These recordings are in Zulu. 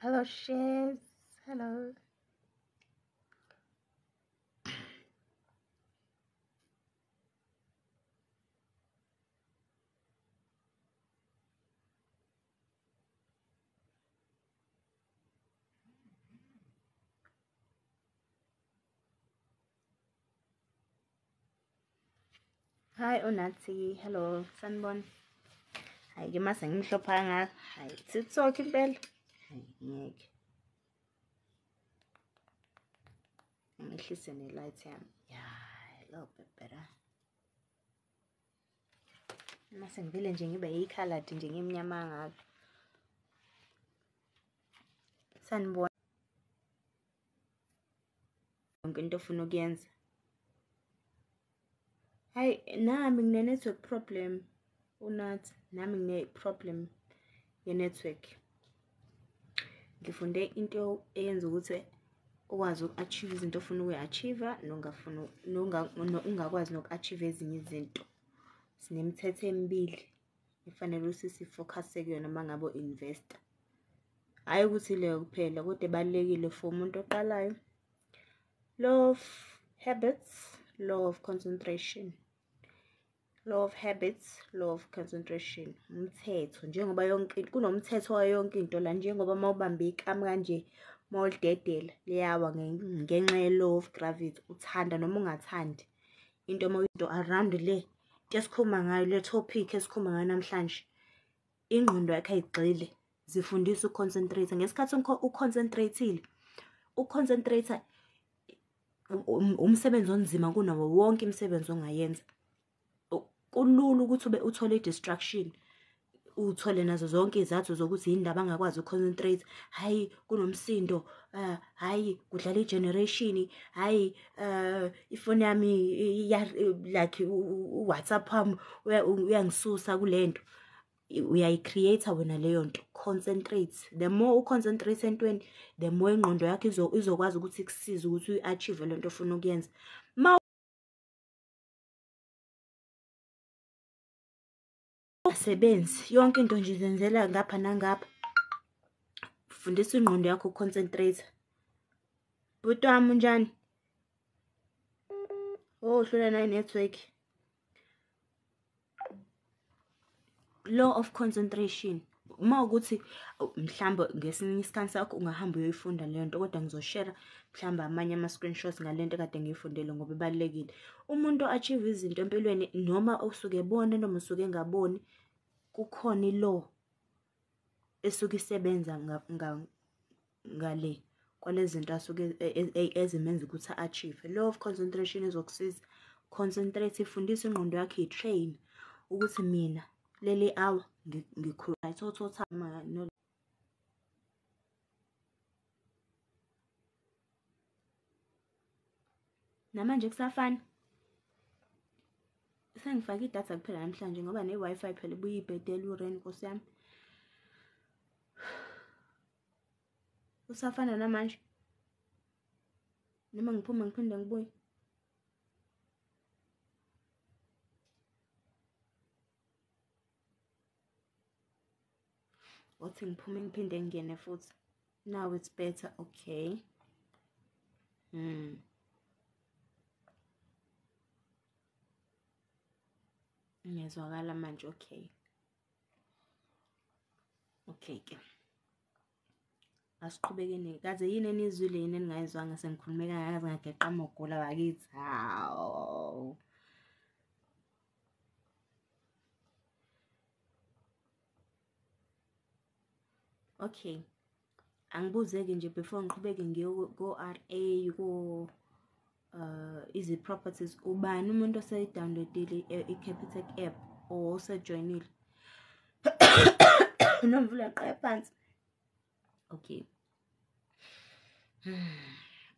Hello, Shiz. Hello. Hi, Unathi. Hello, Sanbon. Hayi ke mase ngimhlopha hayi TikTok impela. Hayi ngeke. Ngihlise ne-light yami. Yeah, a little bit better. Mase ngivele nje ngibe yikhaladi nje ngimnyama ngaka. Sanibona. Yonke into ofuna ukuyenza. Hayi nami ngine-network problem uNathi, nami ngine-problem ye-network. Ngifunde into eyenza ukuthi ukwazi uku-achieve izinto ofuna ukuyi-achieve nongafuni ungakwazi noku-achieve ezinye izinto. Sinemithetho emibili efanele ukuthi si-focus-e kuyona uma ngabe u-invest-a. Hhayi ukuthi leyo kuphela kodwa ebalulekile for umuntu oqalayo. Law of habits, law of concentration. Law of habits, law of concentration. Umthetho njengoba yonke kunomthetho wayo yonke into la, njengoba uma ubambe ikamu kanje uma ulidedela liyawa ngenxa ye-law of gravity, uthanda noma ungathandi. Into uma into around le into esikhuluma ngayo, le topic esikhuluma ngayo namhlanje, ingqondo yakho ayigxile, zifundisa uku-concentrate. Ngesikhathi u-concentrate-ile, uku-concentrate umsebenzi onzima kunawo wonke imisebenzi ongayenza. Kulula ukuthi ube uthole i-distraction, uthole nazo zonke izathu zokuthi yini ndaba angakwazi uku-concentrate. Hhayi kunomsindo, hhayi kudlala i-generation, hhayi ifoni yami like u-WhatsApp wami uyangisusa kule nto. Uyayi-create-a wena leyo nto. Concentrate. The more u-concentrate entweni, the more ingqondo yakho izokwazi ukuthi ikusize ukuthi uyi-achieve le nto ofuna ukuyenza. Ma ungasebenzi, yonke into nje izenzela ngapha nangapha. Fundisa ingqondo yakho uku-concentrate. Bhuti wami unjani? Oh, hlula nayi network. Law of concentration. Uma ukuthi mhlawumbe ngesinye isikhathi sakho ungahamba uyoyifunda leyo nto, kodwa ngizoshare mhlawumbe amanye ama-screenshots ngale nto ekade ngiyifundele ngoba ibalulekile. Umuntu o-achieve izinto empilweni noma usuke ebona noma usuke engaboni, kukhona i-law esuke isebenza ngale kwalezi zinto asuke ezimenza ukuthi a-achieve. Law of concentration izokusiza. Concentrate, ifundise ingqondo yakho, i-train ukuthi mina leli hour ngikhuluma no. Namanje kusafana. Sengifake idatha kuphela namhlanje ngoba ne-Wi-Fi phela ibuye ibhedele u-rain Nkosi yami. Usafana namanje. Noma ngiphume ngiphinde ngibuye. Wathi ngiphume ngiphinde ngingene futhi. Now it's better, okay. Ngiyezwakala manje, okay. Okay ke. Asiqhubekeni. Kaze yini enizwile yini eningayizwanga sengikhulume kangaka ngageqa amagula bakithi. Hawu. Okay. Angibuzeke nje before ngiqhubeke ngiye ko-RA ko Easy Properties, ubani umuntu oseyi-downloadile i-Capitec app or osejoyinile? Nomvula qala phansi. Okay.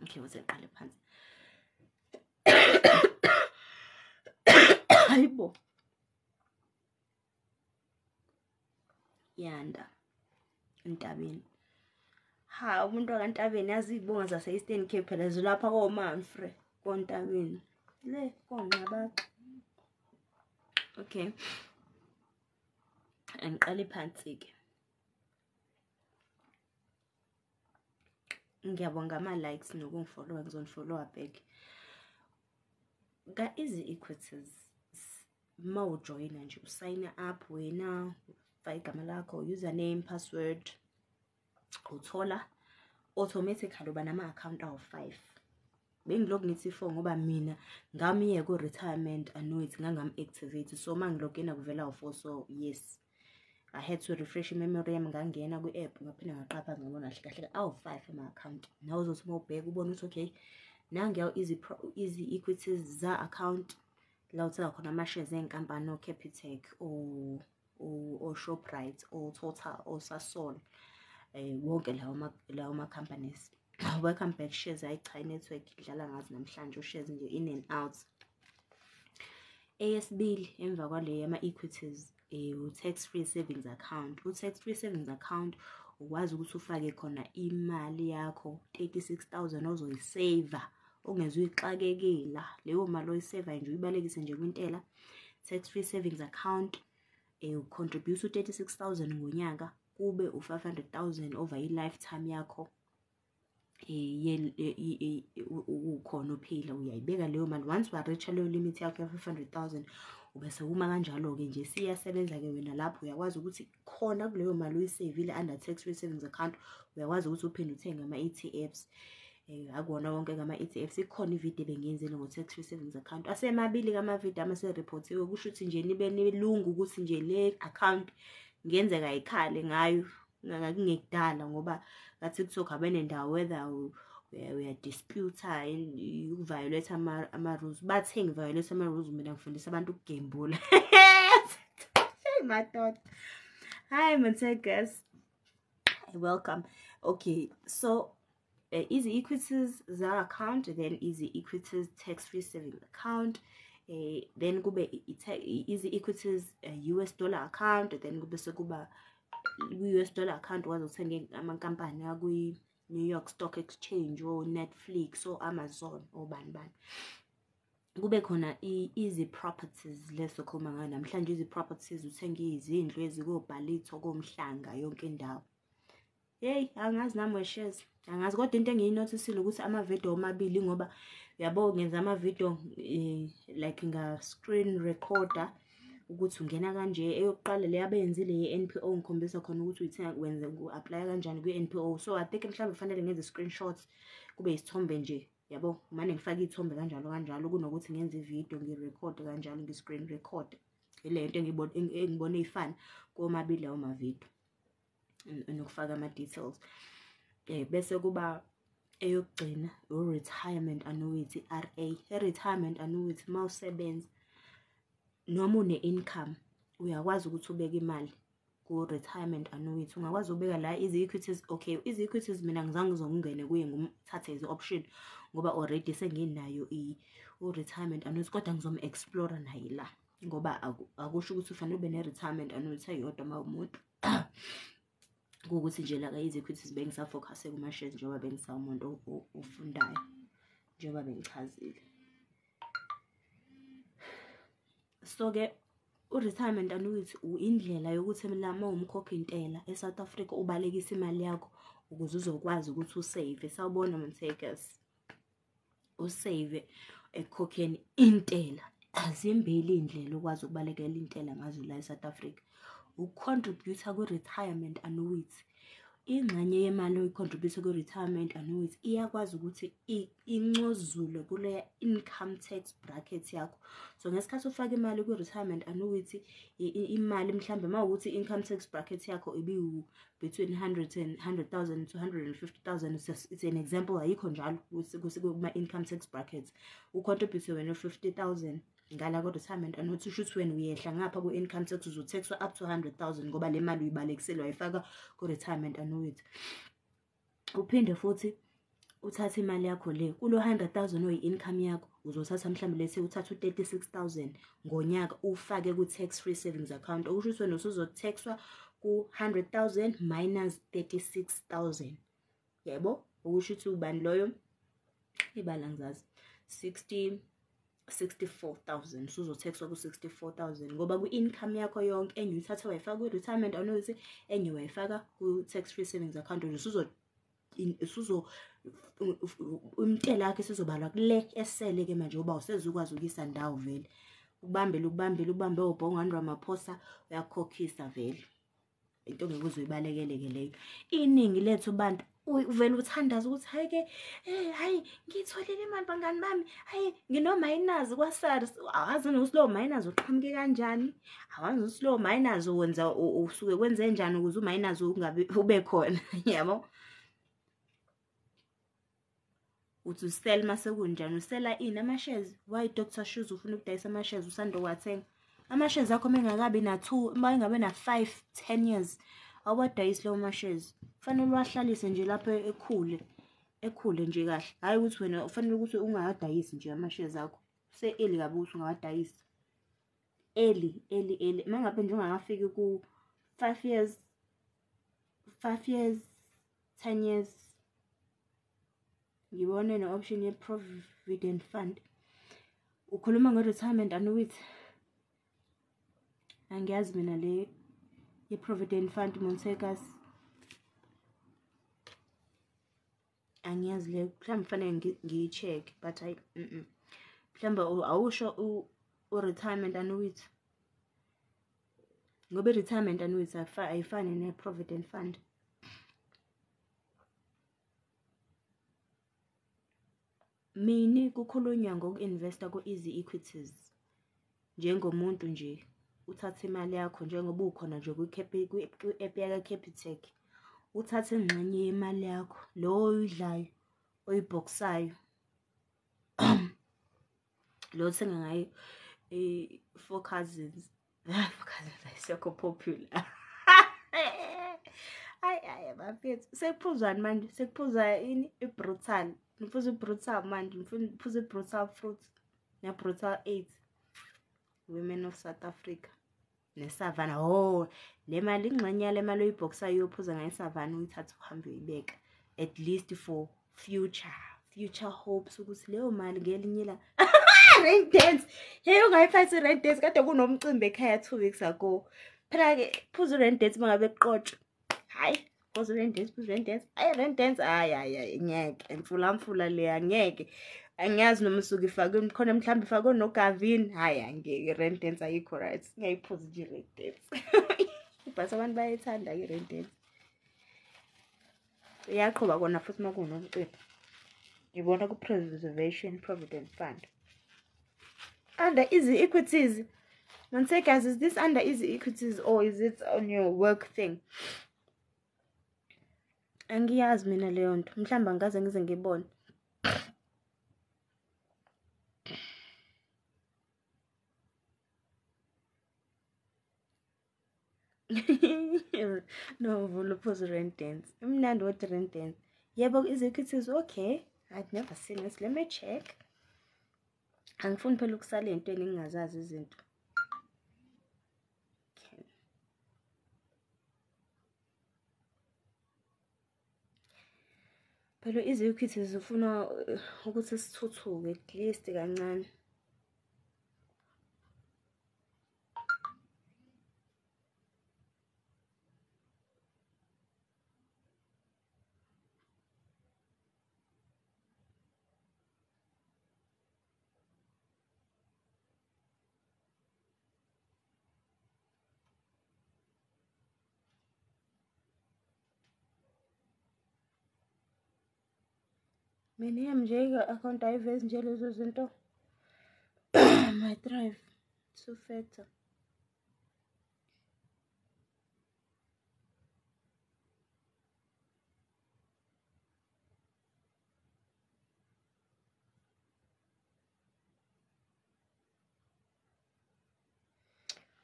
Okay, useqale phansi. Hayibo. Yanda. Entabeni. Ha, umuntu wakantabeni yazi izibongo zase-Eastern Cape phela zilapha koMamfre, kontabeni. Le koNqabaxa. Okay. Angiqale phansi ke. Ngiyabonga ama-likes nokungifollowa, ngizonifollowa back. Ka-Easy Equities, uma ujoyina nje, usayina up wena, ufake igama lakho, username, password, uthola automatically uba nama-account awu-5. Bengilokhu ngithi 4 ngoba mina ngamiyeka ku-retirement annuity, ngangam-activate, so uma ngilogina kuvela u-4. So yes, I had to refresh i-memory yami, ngangena kwi-app, ngaphinde ngaqapha, ngabona kahle kahle awu-5 ama-account. Nawe uzothi uma ubheka ubone ukuthi okay, nangiyawu Easy Equities za account la uthenga khona ama-shares ey'nkampani, o-Capitec, o-Shoprite, o-Total, o-Sasol, wonke lawo ma-companies. Welcome back, shares. Hayi cha, i-network idlala ngazi namhlanje, u-shares nje in and out. Eyesibili emva kwale ama-equities, u-tax free savings account. U-tax free savings account ukwazi ukuthi ufake khona imali yakho, 36,000 ozoyiseva, ongeze uyixakekela leyo mali oyiseva nje, uyibalekise nje kwintela. Tax free savings account, ucontribute u-36,000 ngonyaka, kube u-500,000 over i-lifetime yakho ukhona uphila. Uyayibeka leyo mali, once wa-reach-a leyo limit yakho ya-500,000, ubese uma kanjalo-ke nje siyasebenza-ke wena lapho. Uyakwazi ukuthi khona kuleyo mali uyisevile under tax free savings account, uyakwazi ukuthi uphinde uthenge ama-ETFs. Akuwona wonke ama-ETFs. Ikhona ividiyo ebengiyenzile ngo-tax free savings account, asemabili kamavidiyo amase-report-iwe, kusho ukuthi nje nibe nilunga ukuthi nje le account ngenzeka ikhale ngayo kungekudala, ngoba ka-TikTok abenendawo whether uya-dispute-a, uku-violate ama-rules. Bathe ngi-violate ama-rules, mina ngifundisa abantu ukugembula. Hey madoda, hi Montegas, welcome. Okay, so Easy Equities za account, then Easy Equities tax free savings account, then kube Easy Equities US dollar account, then kube sekuba kwi-US dollar account ukwazi ukuthenga amankampani akwi-New York Stock Exchange, o-Netflix, o-Amazon, obani bani. Kube khona i-Easy Properties lesokhuluma ngayo namhlanje. Easy Properties, uthenga izindlu ezikobhalitho komhlanga yonke indawo. Hey, angazi nami we-shares, angazi, kodwa into engiyinothisile ukuthi amavidiyo omabili, ngoba uyabo ngenza amavidiyo like nga-screen recorder ukuthi ungena kanje. Eyokuqala le abeyenzile ye-NPO, ngikhombisa khona ukuthi uyithenga, wenze u-apply kanjani kwi-NPO. So I think mhlawumbe kufanele ngenze screenshots, kube isithombe nje, yabo, mane ngifake iy'thombe kanjalo kanjalo, kunokuthi ngenze ividiyo ngirekhode kanjalo, ngi-screen record. Ile nto engibone ifana komabili lawo mavidiyo, nokufaka ama-details. Bese kuba eyokugcina, u-retirement annuity, RA. I-retirement annuity, uma usebenza noma une-income, uyakwazi ukuthi ubeke imali ku-retirement annuity. Ungakwazi ukubeka la Easy Equities. Okay, Easy Equities mina ngizange ngizongene kuye ngumthathe as option ngoba already senginayo u-retirement annuity, kodwa ngizom-explore naye la ngoba akusho ukuthi ufanele ube ne-retirement annuity eyodwa uma umuntu. Kuwukuthi nje la ka-Easy Equities bengisafocus kuma-shares njengoba bengisawumuntu ofundayo, njengoba bengichazile. So-ke u-retirement annuity indlela yokuthi la uma umkhokhi intela e-South Africa ubalekise imali yakho ukuze uzokwazi ukuthi usave. Sawubona Montegas, usave ekukhokheni intela. Zimbili iy'ndlela okwazi ukubalekela intela ngazo la e-South Africa. Uku-contribute-a kwi-retirement annuity. Ingxenye yemali oyi-contribute kwi-retirement annuity iyakwazi ukuthi incozulwe kuleya income tax bracket yakho. So ngesikhathi ufaka imali kwi-retirement annuity, imali mhlambe uma ukuthi i-income tax bracket yakho ibiwu between 100 and 100,000 to 150,000, it's an example, ayikho njalo kuma-income tax brackets, ucontribute wena u-50,000 ngala ku-retirement annuity, usho ukuthi wena uyehla ngapha ku-income tax, uzotaxwa up to 100,000 ngoba le mali uyibalekisile wayifaka ku-retirement annuity. Uphinde futhi uthathe imali yakho le kulo 100,000 oyi-income yakho, uzothatha mhlawumbe lethe uthathe u-36,000 ngonyaka ufake ku-tax free savings account, okusho ukuthi wena usuzotaxwa ku-100,000 minus 36,000, yebo, okusho ukuthi ubani loyo ibala ngizazi 60 64,000, usuzotaxwa ku-64,000 ngoba kwi-income yakho yonke enye uyithatha wayifaka kwi-retirement annuity, enye wayifaka ku-tax free savings account. Usuzo usuzo umtela yakhe isizobalwa kule esele ke manje ngoba usezukwazi ukuyisa ndawo vele. Ukubambele ukubambele ubambe obhongani Ramaphosa uyakhokhisa vele. Into ngeke uzoyibalekele ke leyo. Iningi lethu bantu uvela uthandaza ukuthi hayi ke hayi ngitholile imali bangani bami, hayi ngino-minus kwa-SARS. Awazi nokuthi lowo minus uqhamuke kanjani, awazi ukuthi lowo minus wenza usuke kwenze njani ukuze u-minus ungabe ube khona, yabo. Uthi usell mase kunjani, usela ini ama-shares? Why Dr Shoes ufuna ukudayisa ama-shares usanda ukuwathenga? Ama-shares akho mengakabi na-2, uma engabe na-5, 10 years, awadayisi lawo ma-shares. Kufanele uwahlalise nje lapho ekhule, ekhule nje kahle. Hhayi ukuthi wena ufanele ukuthi ungawadayisi nje ama-shares akho. Se-early kabi ukuthi ungawadayisi. Early, early, early. Uma ngabe nje ungakafiki ku-5 years, 5 years, 10 years. Ngibone ne-option ye-provident fund. Ukhuluma nge-retirement annuity. Angiyazi mina le ye-provident fund Monsekas. Angiyazi le, mhlawumbe kufanele ngiyi-check but hayi mhlawumbe awusho u-retirement annuity. Ngoba i-retirement annuity ayifani ne-provident fund. Mini kukhulunywa ngoku-investa ku-Easy Equities. Njengomuntu nje uthatha imali yakho njengoba ukhona nje kwi-app yaka-Capitec, uthathe ingxenye yemali yakho lo oyidlayo oyibhokisayo lo othenga ngayo i-Four Cousins. Four Cousins ayisekho popular. Hayi hayi bafethu, sekuphuzwani manje? Sekuphuza ini? I-Brutal. Ngiphuza i-Brutal manje, ngiphuza i-Brutal Fruit ne-Brutal 8. Women of South Africa neSavana. Oh, le mali ingxenye yale mali oyibhokisayo uyophuza ngayo iSavana, uyithathe uhambe uyoyibeka at least for future hopes ukuthi leyo mali ngelinye ilanga. Rain dance. Hey, ungayiphathi i-rain dance, kade kunomcimbi ekhaya 2 weeks ago. Phela-ke phuza i-rain dance uma ngabe kuqotshwa. Hhayi, phuza i-rain dance, phuza i-rain dance. Hhayi, rain dance, hhayi hhayi hhayi, ngeke. Mfulamfula leya, ngeke. Angiyazi noma usuke ifakwe khona, mhlawumbe ifakwe noGavin. Hhayi, angeke, i-rain dance ayikho right. Ngiyayiphuza nje i-rain dance. But abantu bayayithanda i-rain dance. Iyaqhuba kona futhi uma kunomcimbi. Ngibona ku-Preservation Provident Fund. Under Easy Equities. Monsekas, is this under Easy Equities or is it on your work thing? Angiyazi mina leyo nto. Mhlawumbe angikaze ngize ngibone. No, vula uphuze rain dance. Imnandi what rain dance. Yebo, Easy Equities, okay. I've never seen this. Let me check. Angifuni phela ukusala entweni ngingazazi izinto. Okay. Phela Easy Equities ufuna ukuthi sithuthuke at least kancane. Mina yami nje i-account ayivezi nje lezo zinto. My drive two factor.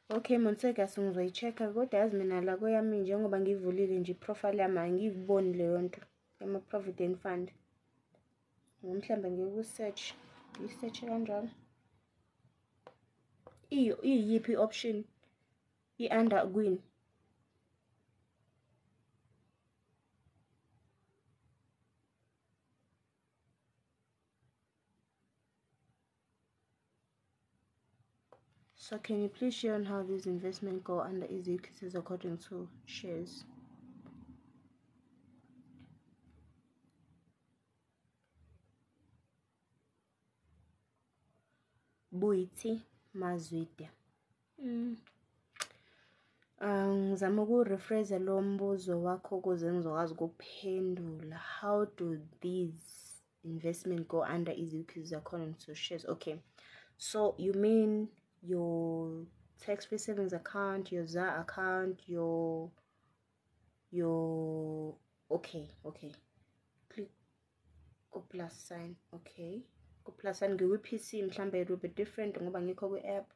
Okay, Monsekas, ngizoyi-check-a kodwa yazi mina la kweyami njengoba ngivulile nje i-profile yami angiyiboni leyo nto yama-provident fund. Mhlawumbe ngiku-search, ngiyi-search kanjalo. Iyiphi i-option? I-under kwini? So can you please share on how these investments go under Easy Equities according to shares? Buyithi Mazwide. Ngizama uku-rephrase lo mbuzo wakho ukuze ngizokwazi ukuphendula. How do these investment go under Easy Equities according to shares? Okay, so you mean your tax-free savings account, your ZAR account, your okay, click go plus sign. Okay, go plus sign ngikwi-PC, mhlambe it will be different ngoba ngikho kwi-app.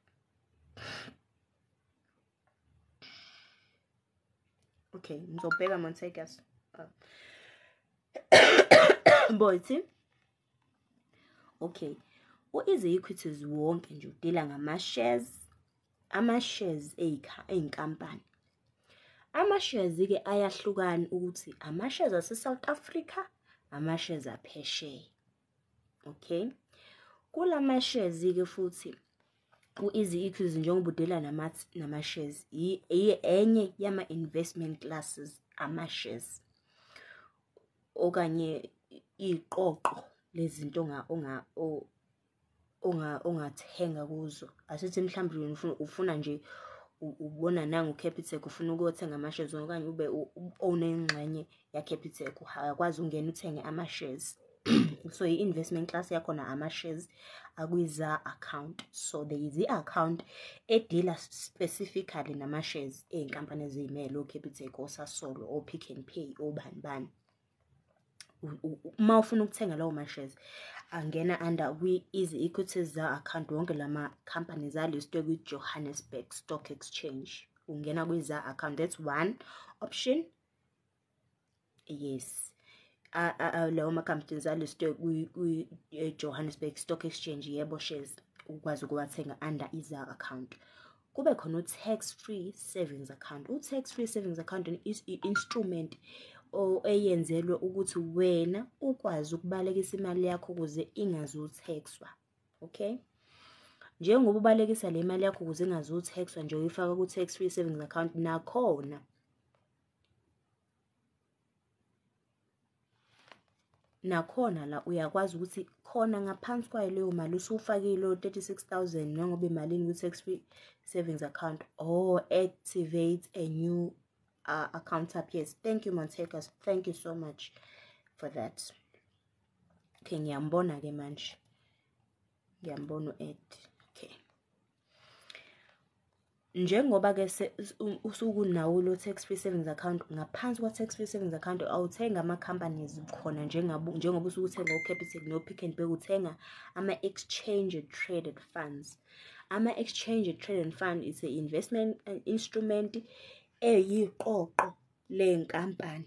Okay, ngizobheka Montegas. Bothi. Okay. U-Easy Equities wonke nje udila ngama-shares, ama-shares ey'nkampani. Ama-shares-ke ayahlukana ukuthi ama-shares ase-South Africa, ama-shares aphesheya. Okay. Kulama-shares-ke futhi u-Easy Equities njengoba udila nama-shares, enye yama-investment classes ama-shares okanye iqoqo lezinto ongathenga kuzo. Asithi mhlawumbe ufuna nje ubona nangu Capitec, ufuna ukuyothenga ama-shares okanye ube onengxenye ya-Capitec, uyakwazi ukungena uthenge ama-shares. So i-investment class yakhona ama-shares akwi-ZAR account. So there is i-account edila specifically nama-shares ey'nkampani eziyimele, o-Capitec, oSasol, o-Pick n Pay, obani bani. Uma ufuna ukuthenga lawo ma-shares angena under kwi-Easy Equities ZAR account. Wonke lama companies alistwe kwi-Johannesburg Stock Exchange, ungena kwi-ZAR account. That's one option. Yes, lawo ma-companies alistwe kwi-Johannesburg Stock Exchange, yebo, shares ukwazi ukuwathenga under i-ZAR account. Kube khona u-tax free savings account. U-tax free savings account is i-instrument eyenzelwe ukuthi wena ukwazi ukubalekisa imali yakho ukuze ingazuthexwa. Okay, njengoba ubalekisa le mali yakho ukuze ingazuthexwa nje, uyifaka ku-tax free savings account, nakhona la uyakwazi ukuthi khona ngaphansi kwayo leyo mali usufakile lo 36,000 njengoba imalini ku-tax free savings account, or activate a new account up. Yes, thank you Montegas, thank you so much for that. Okay, ngiyambona ke manje, ngiyambona u-Ed. Okay, njengoba ke usukunawo lo tax free savings account, ngaphansi kwa tax free savings account awuthenga ama companies khona njengoba usukuthenga uCapitec no Pick n Pay, uthenga ama exchange traded funds. Ama exchange traded fund is a investment instrument eyiqoqo lenkampani.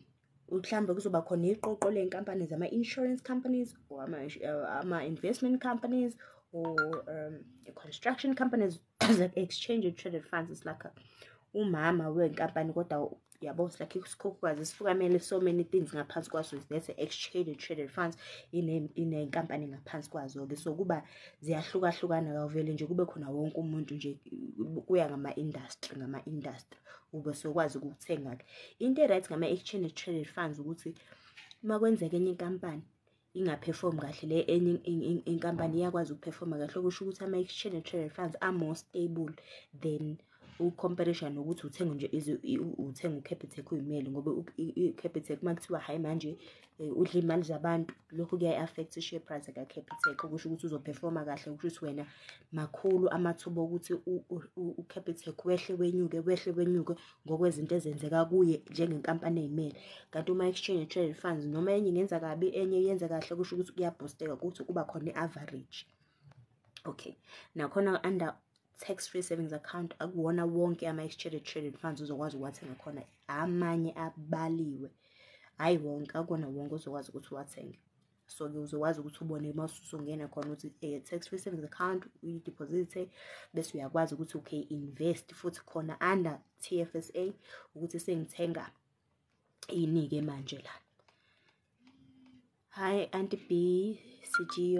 Mhlawumbe kuzoba khona iqoqo ley'nkampani zama-insurance companies or ama-investment companies or construction companies. Exchange traded funds is like umama wenkampani, kodwa yabo, it's like isikhukhukazi sifukamele so many things ngaphansi kwaso. That's exchange traded funds, inenkampani ngaphansi kwazo-ke. So kuba ziyahlukahlukana, kawuvele nje kube khona wonke umuntu nje, kuya ngama-industry ube sokwazi ukuthenga-ke. Into e-right ngama-exchange traded funds ukuthi uma kwenzeka enye inkampani ingaperform kahle, le enye inkampani iyakwazi ukuperforma kahle, okusho ukuthi ama-exchange traded funds are more stable than ucomparison nokuthi uthenga nje uthenga uCapitec uyimele, ngoba uCapitec uma kuthiwa hhayi manje udla iy'mali zabantu, lokhu kuyayi-affect i-share price kaCapitec, okusho ukuthi uzoperforma kahle, kusho ukuthi wena makhulu amathuba okuthi uCapitec wehle wenyuke ngokwezinto ezenzeka kuye njengenkampani eyimele. Kanti uma exchange traded funds noma enye ingenza kabi enye yenza kahle, kusho ukuthi kuyabhosteka ukuthi kuba khona i-average. Okay, nakhona under tax free savings account akuwona wonke ama-exchange traded funds uzokwazi ukuwathenga khona, amanye abaliwe, hhayi wonke, akuwona wonke uzokwazi ukuthi uwathenge. So-ke uzokwazi ukuthi ubone uma usungena khona ukuthi tax free savings account uyideposite, bese uyakwazi ukuthi okay invest futhi khona under TFSA ukuthi sengithenga ini-ke manje la. Hi Auntie B, CG,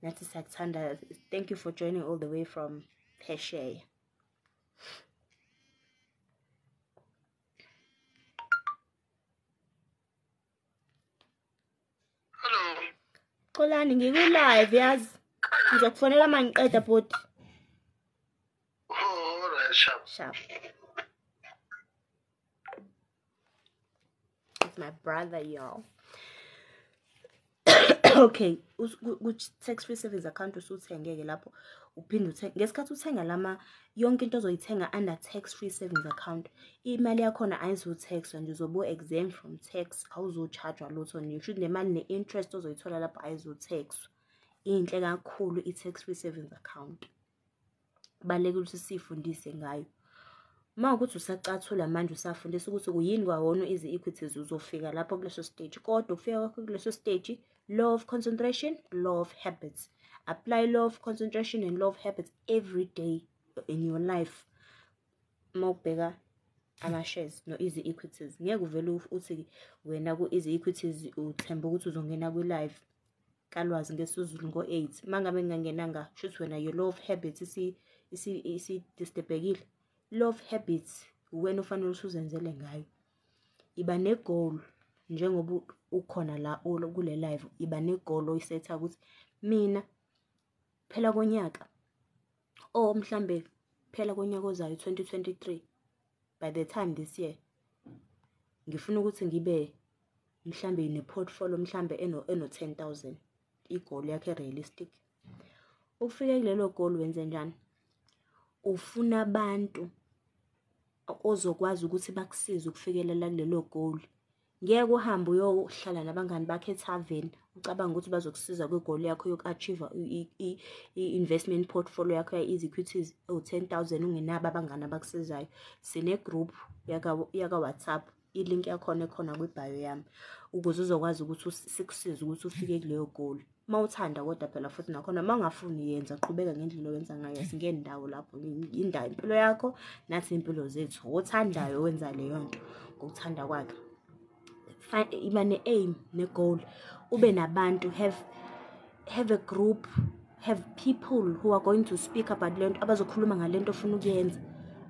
nathi siyakuthanda. Thank you for joining all the way from phesheya. Hello. Xolani, ngiku-live yazi. Ngizokufonela uma ngiqeda bhuti. Oh, alright, sharp. Sharp. It's my brother, y'all. Okay, ku-tax free savings account usuthenge-ke lapho, uphinde uthenge ngesikhathi uthenga lama, yonke into ozoyithenga under tax free savings account, imali yakhona ayizu-tax-wa nje, uzobe u-exempt from tax, awuzu-charge-wa lutho nje, kusho ukuthi nemali ne-interest ozoyithola lapho ayizu-tax-wa. Inhle kakhulu i-tax free savings account, kubalulekile ukuthi siyifundise ngayo. Uma ukuthi usacathula manje usafundisa ukuthi kuyini kwawona i-Easy Equities, uzofika lapho kuleso stage. Kodwa ukufika kwakho kuleso stage, law of concentration, law of habits. Apply law of concentration and law of habits every day in your life. Uma ubheka ama-shares no-Easy Equities, ngeke uvele uthi wena ku-Easy Equities uthemba ukuthi uzongena kwi-live kaLwazi ngesiZulu ngo-8. Uma ngabe ngingangenanga, shuthi wena your law of habits isi-disturb-ekile. Law of habits uwena ofanele ukuthi uzenzele ngayo. Iba ne-goal njengoba ukhona la kule live, iba ne-goal oyisetha ukuthi mina phela konyaka, or mhlambe phela konyaka ozayo 2023, by the time this year ngifuna ukuthi ngibe mhlambe ne-portfolio mhlambe eno 10,000. I-goal yakho realistic. Ukufika kulelo goal wenze njani? Ufuna abantu ozokwazi ukuthi bakusize ukufikelela kulelo goal. Ngeke uhambe uyohlala nabangani bakho ethaveni ucabanga ukuthi bazokusiza kwi-goal yakho yoku-achieve i-investment portfolio yakho ya-Easy Equities ewu-10,000 ungenabo abangani abakusizayo. Sine-group yaka-WhatsApp, i-link yakhona ekhona kwi-bio yami, ukuze uzokwazi ukuthi sikusize ukuthi ufike kuleyo goal. Uma uthanda kodwa phela futhi nakhona, uma ungafuni yenza, qhubeka ngendlela owenza ngayo, asingeni ndawo lapho, indawo impilo yakho nathi impilo zethu. Othandayo wenza leyo nto ngokuthanda kwakhe. Iba ne-aim ne-goal, ube nabantu, have a group, have people who are going to speak about lento, abazokhuluma ngalento ofuna ukuyenza,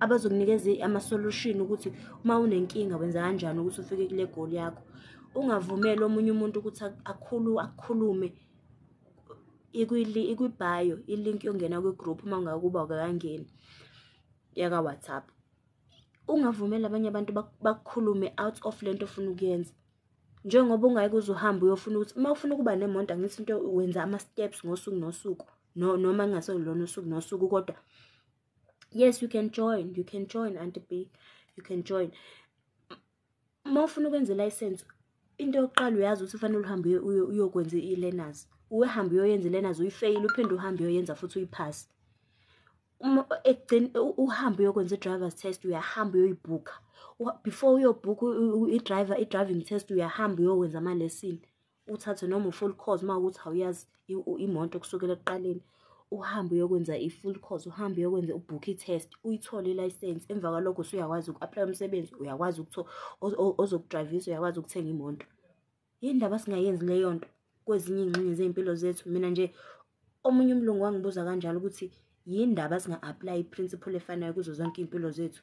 abazokunikeza ama-solution ukuthi uma unenkinga wenza kanjani ukuthi ufike kule goal yakho. Ungavumeli omunye umuntu ukuthi akhulume. Ikwi-bio i-link yongena kwi-group uma ungakuba awukangeni yaka-WhatsApp. Ungavumeli abanye abantu bakukhulume out of lento ofuna ukuyenza. Njengoba ungeke uze uhambe uyofuna ukuthi uma ufuna ukuba nemoto, angithi into wenza ama-steps ngosuku nosuku, noma kungaselona usuku nosuku, kodwa yes, you can join, you can join, Auntie B, you can join. Uma ufuna ukwenza i-license, into yokuqala uyazi ukuthi ufanele uhambe uyokwenza i-learners. Uhambe uyoyenza i-learners, uyifeyile, uphinde uhambe uyoyenza futhi uyiphase. Uma ekugcini uhambe uyokwenza i-drivers test, uyahamba uyoyibhukha. Before uyobhukha i-driving test, uyahamba uyokwenza ama-lesson. Uthathe noma u-full course uma kuwukuthi awuyazi imoto kusukela ekuqaleni. Uhambe uyokwenza i-full course, uhambe uyokwenza, ubhukhe i-test, uyithole i-license. Emva kwalokho usuyakwazi uku-apply-a umsebenzi, uyakwazi ozoku-drive-isa, uyakwazi ukuthenga imoto. Yini ndaba singayenzi leyo nto kwezinye iy'ngxenye zey'mpilo zethu? Mina nje omunye umlungu wangibuza kanjalo ukuthi yini ndaba singa-apply i-principle efanayo kuzo zonke iy'mpilo zethu.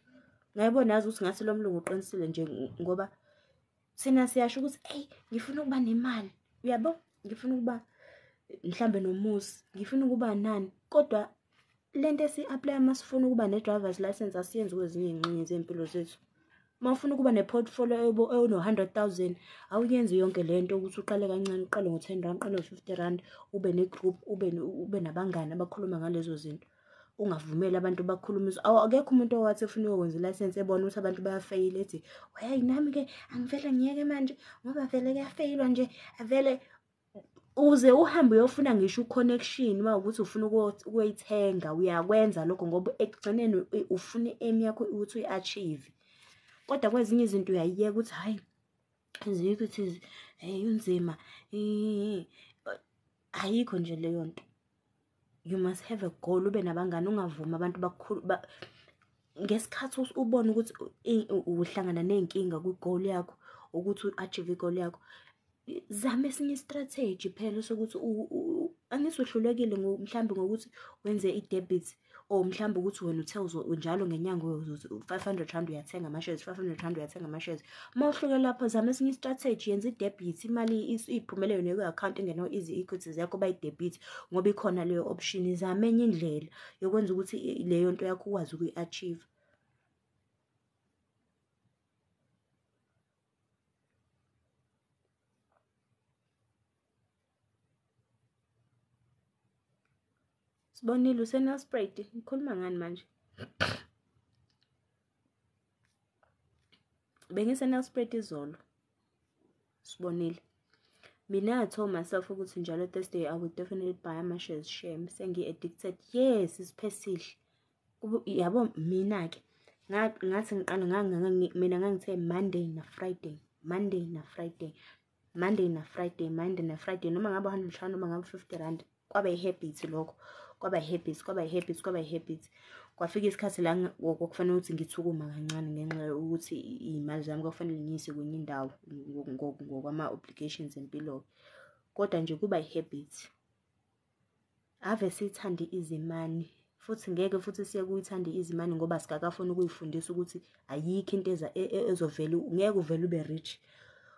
Ngayibona yazi ukuthi ngathi lo mlungu uqinisile nje, ngoba thina siyasho ukuthi eyi, ngifuna ukuba nemali, uyabo, ngifuna ukuba mhlambe nomuzi, ngifuna ukuba nani, kodwa lento esi-apply-a uma sifuna ukuba ne-drivers license asiyenzi kwezinye iy'ngxenye zey'mpilo zethu. Uma ufuna ukuba ne-portfolio eno-100,000, awuyenzi yonke lento ukuthi uqale kancane, uqale ngo-10 rand, uqale ngo-50 rand, ube ne-group, ube nabangani abakhuluma ngalezo zinto. Ungavumeli abantu bakhulumise. Akekho umuntu owathi efuna ukuyokwenza ilayisensi ebona ukuthi abantu bayafeyila ethi, hey, nami-ke angivele ngiyeke manje ngoba vele kuyafeyilwa nje, vele. Uze uhambe uyofuna ngisho u-connection uma ukuthi ufuna ukuyithenga, uyakwenza lokho ngoba ekugcineni ufuna i-aim yakho ukuthi uyi-achieve. Kodwa kwezinye izinto uyayiyeka ukuthi hhayi, ezinye ukuthi hey unzima, ayikho nje leyo nto. You must have a goal, ube nabangani, ungavumi abantu ngesikhathi ubone ukuthi uhlangana ney'nkinga kwi-goal yakho, ukuthi u-achieve i-goal yakho. Zama esinye i-strategy phela sokuthi angithi uhlulekile mhlambe ngokuthi wenze i-debit, Or mhlawumbe ukuthi wena uthe njalo ngenyanga uzothi 500 rand uyathenga ama-shares, 500 rand uyathenga ama-shares. Uma uhluleka lapho, zama esinye i-strategy, yenza i-debit, imali iphumele yona kwi-account engena ku-Easy Equities yakho, bayi-debit ngoba ikhona leyo option. Zama enye indlela yokwenza ukuthi leyo nto yakho ukwazi ukuyi-achieve. Sibonile, useNelspruit, ngikhuluma ngani manje? BengiseNelspruit izolo. Sibonile. Mina I told myself ukuthi njalo Thursday I would definitely buy ama-shares, shame. Sengi-addicted. Yes, isiphesihle. Yabo mina-ke ngathi ngiqala, mina ngangithe Monday na Friday, Monday na Friday, Monday na Friday, Monday na Friday, noma ngabe 100 rand, noma ngabe 50 rand. Kwaba i-habit lokho, kwaba i-habit, kwaba i-habit, kwaba i-habit. Kwafika isikhathi la kwakufanele ukuthi ngithukuma kancane ngenxa yokuthi iy'mali zami kwakufanele ngiyise kwenye indawo ngokwama-obligations empilo. Kodwa nje kuba i-habit. Ave siyithanda i-easy money, futhi ngeke futhi siye kuyithanda i-easy money ngoba sikakafuni ukuyifundisa ukuthi ayikho into ezovele, ngeke uvele ube rich.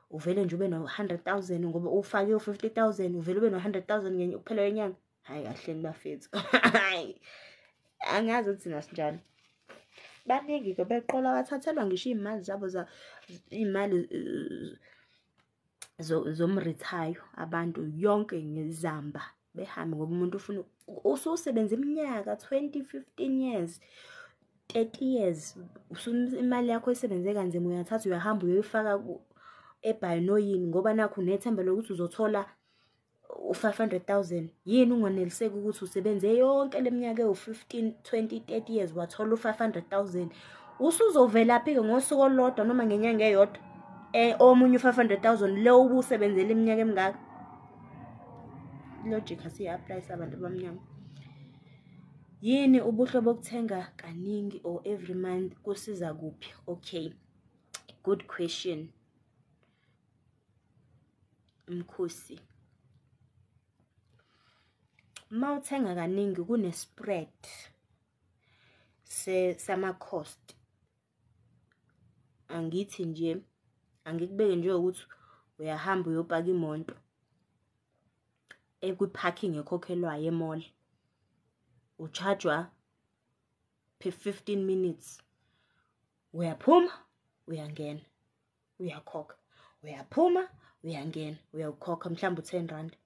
Uvele nje ube no-100,000 ngoba ufake u-50,000, uvele ube no-100,000 kuphela kwenyanga. Hhayi kahleni bafethu. Hhayi, angazi ukuthi thina sinjani. Baningi-ke beqola, bathathelwa ngisho iy'mali zabo, iy'mali zomrithayo abantu yonke ngezamba behambe, ngoba umuntu ufuna ususebenza iminyaka 20, 15 years, 30 years, imali yakho esebenze kanzima uyathatha uyahamba uyoyifaka ebhanoyini ngoba nakhu unethemba lokuthi uzothola u-500,000. Yini unganeliseki ukuthi usebenze yonke le minyaka ewu-15, 20, 30 years wathola u-500,000? Usuzovelaphi-ke ngosuku olulodwa noma ngenyanga eyodwa omunye u-500,000 lo ubusebenzele iminyaka emingaka? Logic asiyi-apply sabantu abamnyama. Yini ubuhle bokuthenga kaningi or every month, kusiza kuphi? Okay, good question. Mkhosi. Uma uthenga kaningi kune-spread sama-cost. Angithi nje, angikubeke njengokuthi uyahamba uyopaka imoto ekwi-parking ekhokhelwayo e-mall. U-charge-wa per 15 minutes. Uyaphuma, uyangena, uyakhokha. Uyaphuma, uyangena, uyakhokha mhlawumbe u-10 rand.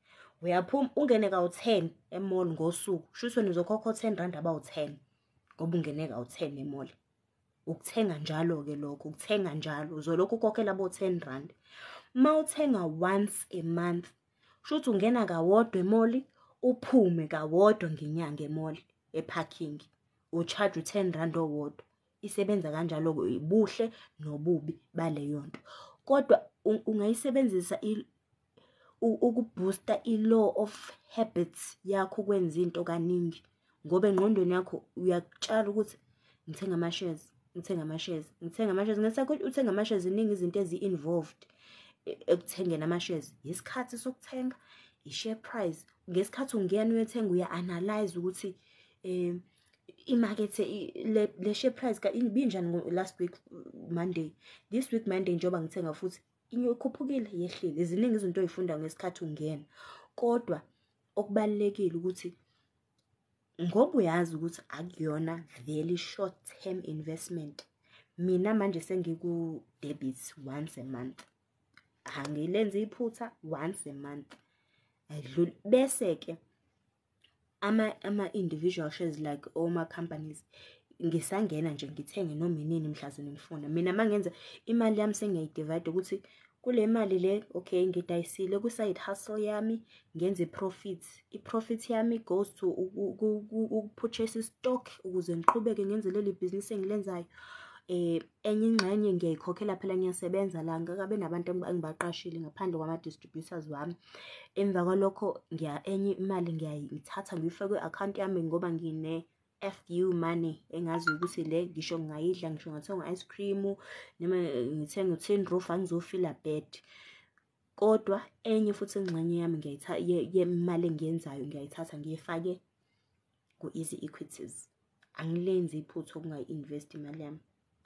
Uyaphuma ungene kawu-10 e-mall ngosuku. Kusho ukuthi wena uzokhokha o-10 rand abawu-10 ngoba ungene kawu-10 e-mall. Ukuthenga njalo-ke lokho, ukuthenga njalo, uzolokhu ukhokhela abo-10 rand. Uma uthenga once a month, kusho ukuthi ungena kawodwa e-mall, uphume kawodwa ngenyanga e-mall, e-parking. U-charge u-10 rand owodwa. Isebenza kanjalo-ke, ubuhle nobubi baleyo nto. Kodwa ungayisebenzisa uku-boost-a i-law of habits yakho ukwenza into kaningi, ngoba engqondweni yakho uyakutshala ukuthi ngithenga ama-shares, ngithenga ama-shares, ngithenga ama-shares. Ngesikhathi uthenga ama-shares, ziningi izinto ezi-involved ekuthengeni ama-shares. Isikhathi sokuthenga, i-share price. Ngesikhathi ungena uyothenga uya-analyze ukuthi imakethe le share price ibinjani last week Monday, this week Monday njengoba ngithenga futhi ikhuphukile, yehlile. Ziningi izinto oy'funda ngesikhathi ungena. Kodwa okubalulekile ukuthi ngoba uyazi ukuthi akuyona vele short term investment. Mina manje sengiku-debit once a month. Angilenzi iphutha, once a month. Ayidluli. Bese-ke ama-individual shares like oma-companies ngisangena nje ngithenge noma inini mhlazane ngifuna. Mina mangenza imali yami sengiyayi-divide ukuthi kule mali le, okay, ngidayisile ku-side hustle yami, ngenze i-profit. I-profit yami goes to uku-purchase stock ukuze ngiqhubeke ngenze leli bhizinisi engilenzayo. Enye ingxenye ngiyayikhokhela, phela ngiyasebenza la, ngikabe nabantu engibaqashile ngaphandle kwama-distributors wami. Emva kwalokho enye imali ngiyayithatha ngiyifake kwi-akhawunti yami ngoba ngine FU money engaziyo ukuthi le ngisho ngingayidla, ngisho ngathenga u-ice cream noma ngithenga u-tin roof, angizo-feel-a bad. Kodwa enye futhi ingxenye yami yemali engiyenzayo ngiyayithatha ngiyifake ku-Easy Equities. Angilenzi iphutha okungayi-invest imali yami.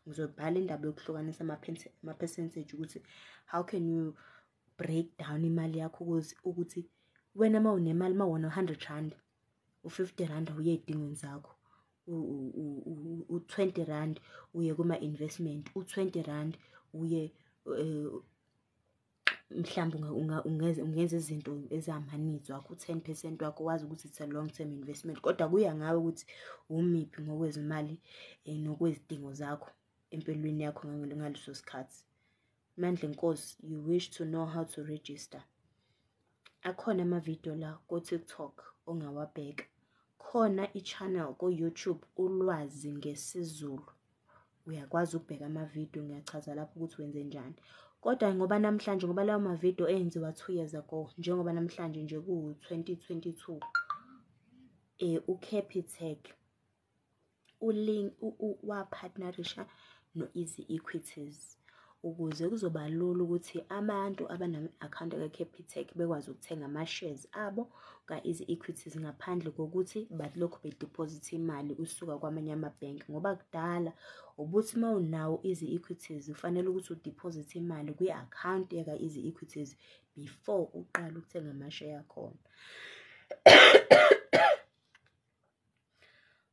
Ngizobhala indaba yokuhlukanisa ama-percentage ukuthi how can you break down imali yakho ukuze ukuthi wena uma unemali, uma wona 100 rand, u-50 rand uye ey'dingweni zakho, u-20 rand uye kuma-investment, u-20 rand uye mhlawumbe ungenza izinto ezama-needs wakho, u-10% wakho wazi ukuthi it's a long term investment. Kodwa kuya ngawe ukuthi umiphi ngokwezimali nokwezidingo zakho empilweni yakho ngaleso sikhathi. Mandlenkosi, you wish to know how to register. Akhona amavidiyo la ko-TikTok ongawabheka. Khona i-channel ko-YouTube Ulwazi ngesiZulu. Uyakwazi ukubheka amavidiyo, ngiyachaza lapho ukuthi wenze njani. Kodwa ngoba namhlanje, ngoba lawo mavidiyo enziwa 2 years ago, njengoba namhlanje nje ku-2022, uCapitec wapartnerisha no-Easy Equities ukuze kuzoba lula ukuthi abantu abanama-akhawunti ka-Capitec bekwazi ukuthenga ama-shares abo ka-Easy Equities ngaphandle kokuthi balokhu bedepositha imali kusuka kwamanye amabhenki. Ngoba kudala ubuthi uma unawo Easy Equities ufanele ukuthi udeposithe imali kwi-akhawunti yaka-Easy Equities before uqale ukuthenga amasheya akhona.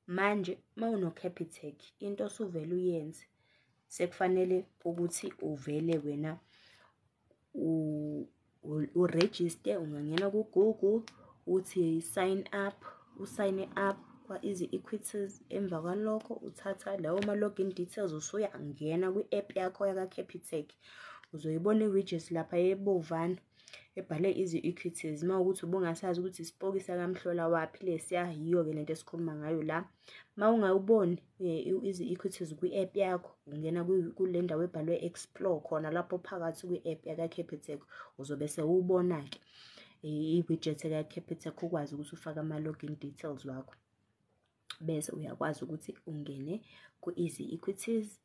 Manje uma uno-Capitec into osuvele uyenze sekufanele ukuthi uvele wena urejiste, ungangena ku-Google uthi sign up, usayine up kwa-Easy Equities. Emva kwalokho uthatha lawo ma-login details usuyangena kwi-app yakho yaka-Capitec. Uzoyibona i-widget lapha ebovana ebhale Easy Equities. Uma ukuthi ubungasazi ukuthi isipoki sakamhlola waphi lesiya, yiyo-ke lento esikhuluma ngayo la. Uma ungawuboni i-Easy Equities kwi-app yakho, ungena kule ndawo ebhalwe Explore khona lapho phakathi kwi-app yaka-Capitec, uzobe sewubona-ke i-widget yaka-Capitec, ukwazi ukuthi ufake ama-login details wakho. Bese uyakwazi ukuthi ungene ku-Easy Equities.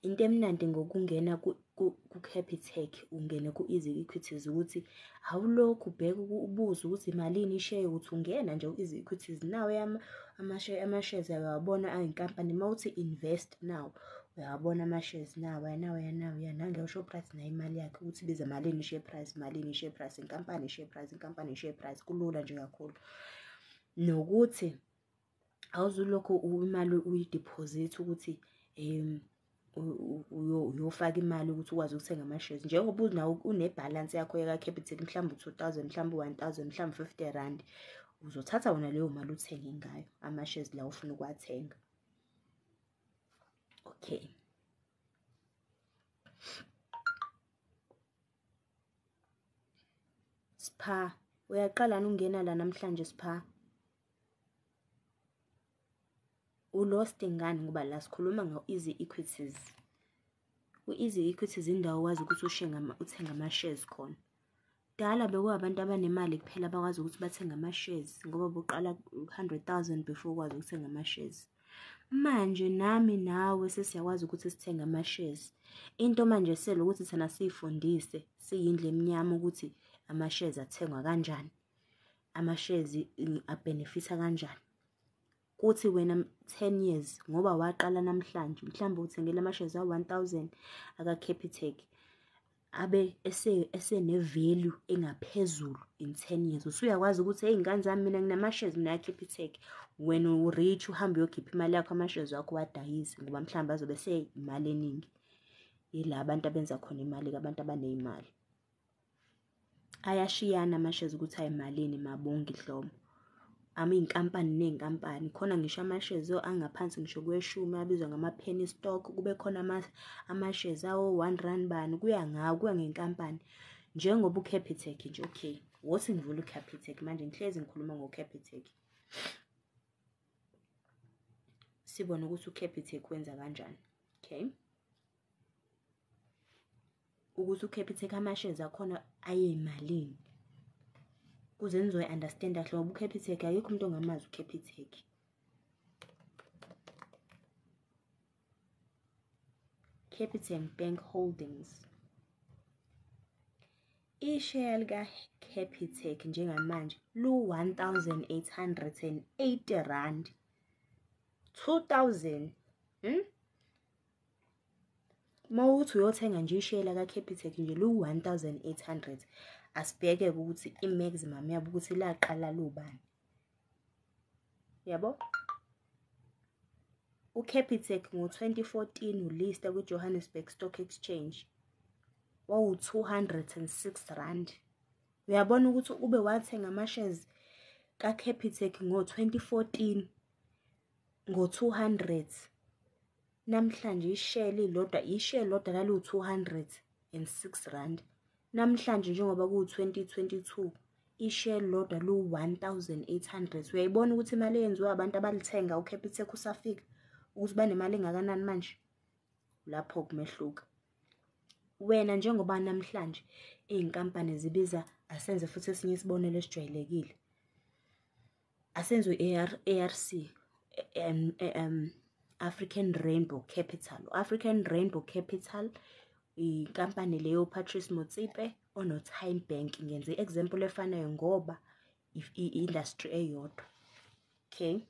Into emnandi ngokungena ku-Capitec ungene ku-Easy Equities ukuthi awulokhu ubheke ubuze ukuthi malini isheya, ukuthi ungena nje ku-Easy Equities nawe ama-shares uyawabona ayinkampani. Uma uthi invest now uyawabona ama-shares nawa nawa nawa, nange u-Shoprite nayo imali yakhe ukuthi ibiza malini i-share price, malini i-share price, inkampani i-share price, inkampani i-share price. Kulula nje kakhulu. Nokuthi awuzulokhu imali uyideposit ukuthi uyofaka imali ukuthi ukwazi ukuthenga ama-shares. Njengoba unawo une-balance yakho yaka-Capitec, mhlawumbe u-2,000, mhlawumbe u-1,000, mhlawumbe 50 rand, uzothatha wona leyo mali uthenge ngayo ama-shares la ufuna ukuwathenga. Okay. Sipha, uyaqala ungena la namhlanje Sipha? Ulost ngani? Ngoba la sikhuluma ngo-Easy Equities. U-Easy Equities indawo wazi ukuthi uthenga ama-shares khona. Kudala bekuwabantu abanemali kuphela abakwazi ukuthi bathenge ama-shares, ngoba boqala 100,000 before ukwazi ukuthenga ama-shares. Manje nami nawe sesiyakwazi ukuthi sithenge ama-shares. Into manje sele ukuthi thina siyifundise siyindlu emnyama ukuthi ama-shares athengwa kanjani, ama-shares abhenefitha kanjani. Kuthi wena 10 years ngoba waqala namhlanje, mhlawumbe uthengele ama-shares a-1,000 aka-Capitec, abe esene-value engaphezulu in 10 years. Usuyakwazi ukuthi hey ngane zami, mina nginama-shares mina ka-Capitec. Wena u-rich, uhambe uyokhipha imali yakho, ama-shares wakho uwadayise, ngoba mhlawumbe azobe seyimali eningi. Yila abantu abenza khona imali, abantu abaneyimali. Ayashiyana ama-shares ukuthi ayimalini mabonke ihlobo. Iy'nkampani ney'nkampani, khona ngisho ama-shares angaphansi ngisho kweshumi abizwa ngama-penny stock, kube khona ama-shares awo-1 rand bani, kuya ngawo, kuya ngenkampani. Njengoba u-Capitec nje, okay, wothi ngivule u-Capitec manje, ngihlezi ngikhuluma ngo-Capitec. Sibone ukuthi u-Capitec wenza kanjani, okay? Ukuthi u-Capitec ama-shares akhona ayemalini. Kuze nizoyi-understand-a kahle, ngoba u-Capitec akekho umuntu ongamazi u-Capitec. Capitec Bank Holdings. Isheya lika-Capitec njengamanje lu-1,880 rand. 2000. Uma uthi uyothenga nje isheya laka-Capitec nje lu-1800. Asibheke ukuthi i-maximum yabo ukuthi laqala lubani. Yabo? UCapitec ngo-2014 ulista kwi-Johannesburg Stock Exchange wawu-206 rand. Uyabona ukuthi ube wathenga ama-shares kaCapitec ngo-2014 ngo-200. Namhlanje isheya lilodwa, isheya lodwa laliwu-206 rand. Namhlanje njengoba kuwu-2022 isheya lodwa lu-1800. Uyayibona ukuthi imali eyenziwa abantu abalithenga uCapitec usafika ukuthi banemali engakanani manje? Lapho kumehluka. Wena njengoba namhlanje iy'nkampani zibiza, asenze futhi esinye isibonelo esijwayelekile. Asenze u-ARC, African Rainbow Capital. African Rainbow Capital inkampani leyo Patrice Motsepe ono-Tyme Bank. Ngenze i-example efanayo ngoba i-industry eyodwa. Okay,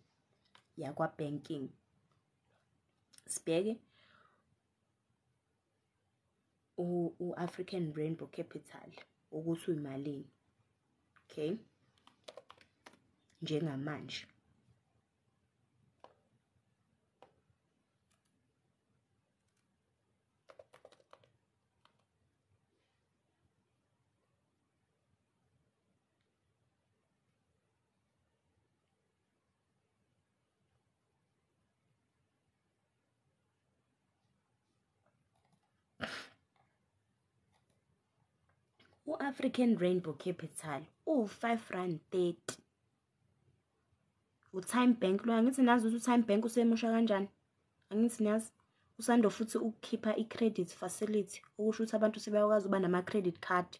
yakwa-banking. Sibheke u-African Rainbow Capital ukuthi uyimalini. Okay, njengamanje. U-African Rainbow Capital uwu-R5.30. U-Tyme Bank lo, angithi nazi ukuthi u-Tyme Bank usemusha kanjani? Angithi niyazi? Usando futhi ukukhipha i-credit facility, okusho ukuthi abantu sebeyakwazi ukuba nama-credit card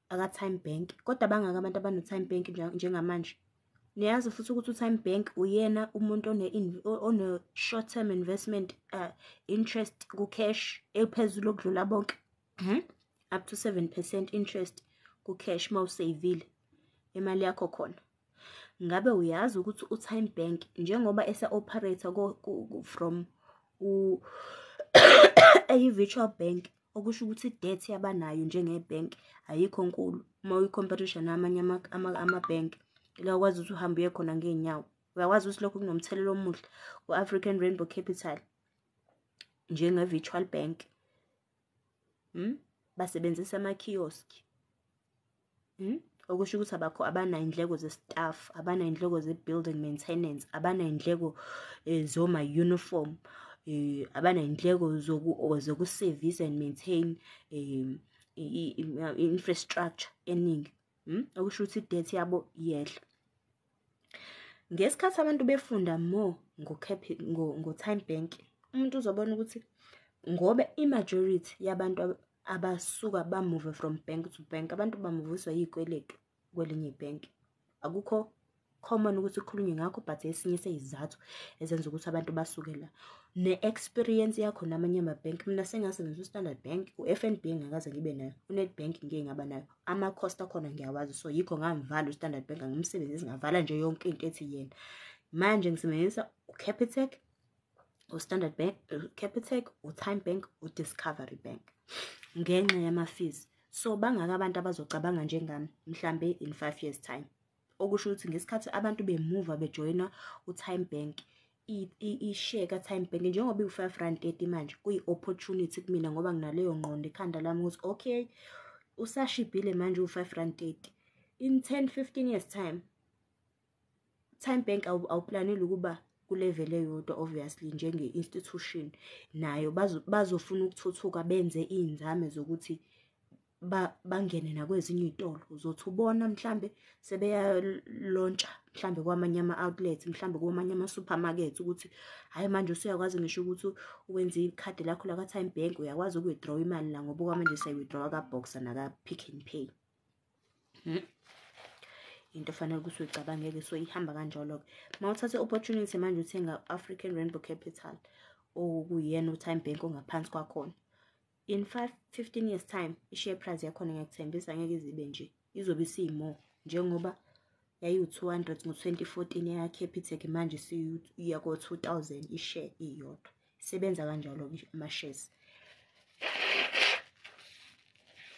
aka-Tyme Bank. Kodwa bangaki abantu abano-Tyme Bank njengamanje? Niyazi futhi ukuthi u-Tyme Bank uyena umuntu one short term investment interest ku-cash ephezulu okudlula bonke. Up to 7% interest ku-cash mawuseyivile imali yakho khona. Ngabe uyazi ukuthi u-Tyme Bank njengoba ese-operate from eyi-virtual bank, okusho ukuthi i-debt yabanayo njengebhenki ayikho nkulu uma uyi-compare namanye amabhenki la ukwazi ukuthi uhambe uye khona ngey'nyawo. Uyakwazi ukuthi lokho kunomthelela omuhle ku-African Rainbow Capital njenge-virtual bank. Basebenzisa ama-kiosk. Okusho ukuthi abakho abanay'ndleko ze-staff, abanay'ndleko ze-building maintenance, abanay'ndleko zoma-uniform, abanay'ndleko zokusevisa and maintain i-infrastructure eningi. Okusho ukuthi i-debt yabo iyehla. Ngesikhathi abantu befunda more ngo-Tyme Bank, umuntu uzobona ukuthi ngoba i-majority yabantu abasuka ba-move from bank to bank, abantu bamuviswa iy'kweletu kwelinye ibhenki. Akukho common ukuthi kukhulunywe ngakho, but esinye sey'zathu ezenza ukuthi abantu basuke la. Ne-experience yakho namanye amabhenki, mina sengasebenzisa u-Standard Bank, u-F_N_B engakaze ngibe nayo, u-Nedbank ngike ngaba nayo. Ama-cost akhona ngiyawazi, so yikho ngamvala u-Standard Bank, angimsebenzisi, ngavala nje yonke into ethi yena. Manje ngisebenzisa u-Capitec, u-Standard Bank, u-Capitec, u-Tyme Bank, u-Discovery Bank ngenxa yama-fees. So bangaki abantu abazocabanga njengami mhlambe in 5 years time? Okusho ukuthi ngesikhathi abantu bemuva bejoyina u-Tyme Bank, i-share ka-Tyme Bank njengoba iwu-R5.30 manje, kuyi-opportunity kumina ngoba nginaleyo ngqondo ekhanda lami ukuthi okay, usashibhile manje uwu-R5.30. In 10, 15 years time, Tyme Bank awuplanile ukuba ku-level eyodwa obviously njenge-institution, nayo bazofuna ukuthuthuka benze iy'nzame zokuthi bangene nakwezinye iy'tolo. Uzothi ubona mhlambe sebeya-launch-a mhlambe kwamanye ama-outlet, mhlambe kwamanye ama-supermarket ukuthi hhayi, manje usuyakwazi ngisho ukuthi wenze ikhadi lakho laka-Tyme Bank, uyakwazi uku-withdraw imali la ngoba okwamanje siyayi-withdraw-a ka-Boxer naka-Pick n Pay. Into ofanele ukuthi uyicabange-ke, so ihamba kanjalo-ke. Uma uthatha i-opportunity manje uthenga African Rainbow Capital, okuyena u-Tyme Bank ongaphansi kwakhona, in 5, 15 years time i-share price yakhona ngiyakuthembisa ngeke ize ibe nje, izobe isiyi-more njengoba Yayiwu-200 ngo-2014 yaka-Capitec, manje isiya ko-2000 i-share iyodwa. Isebenza kanjalo-ke ama-shares.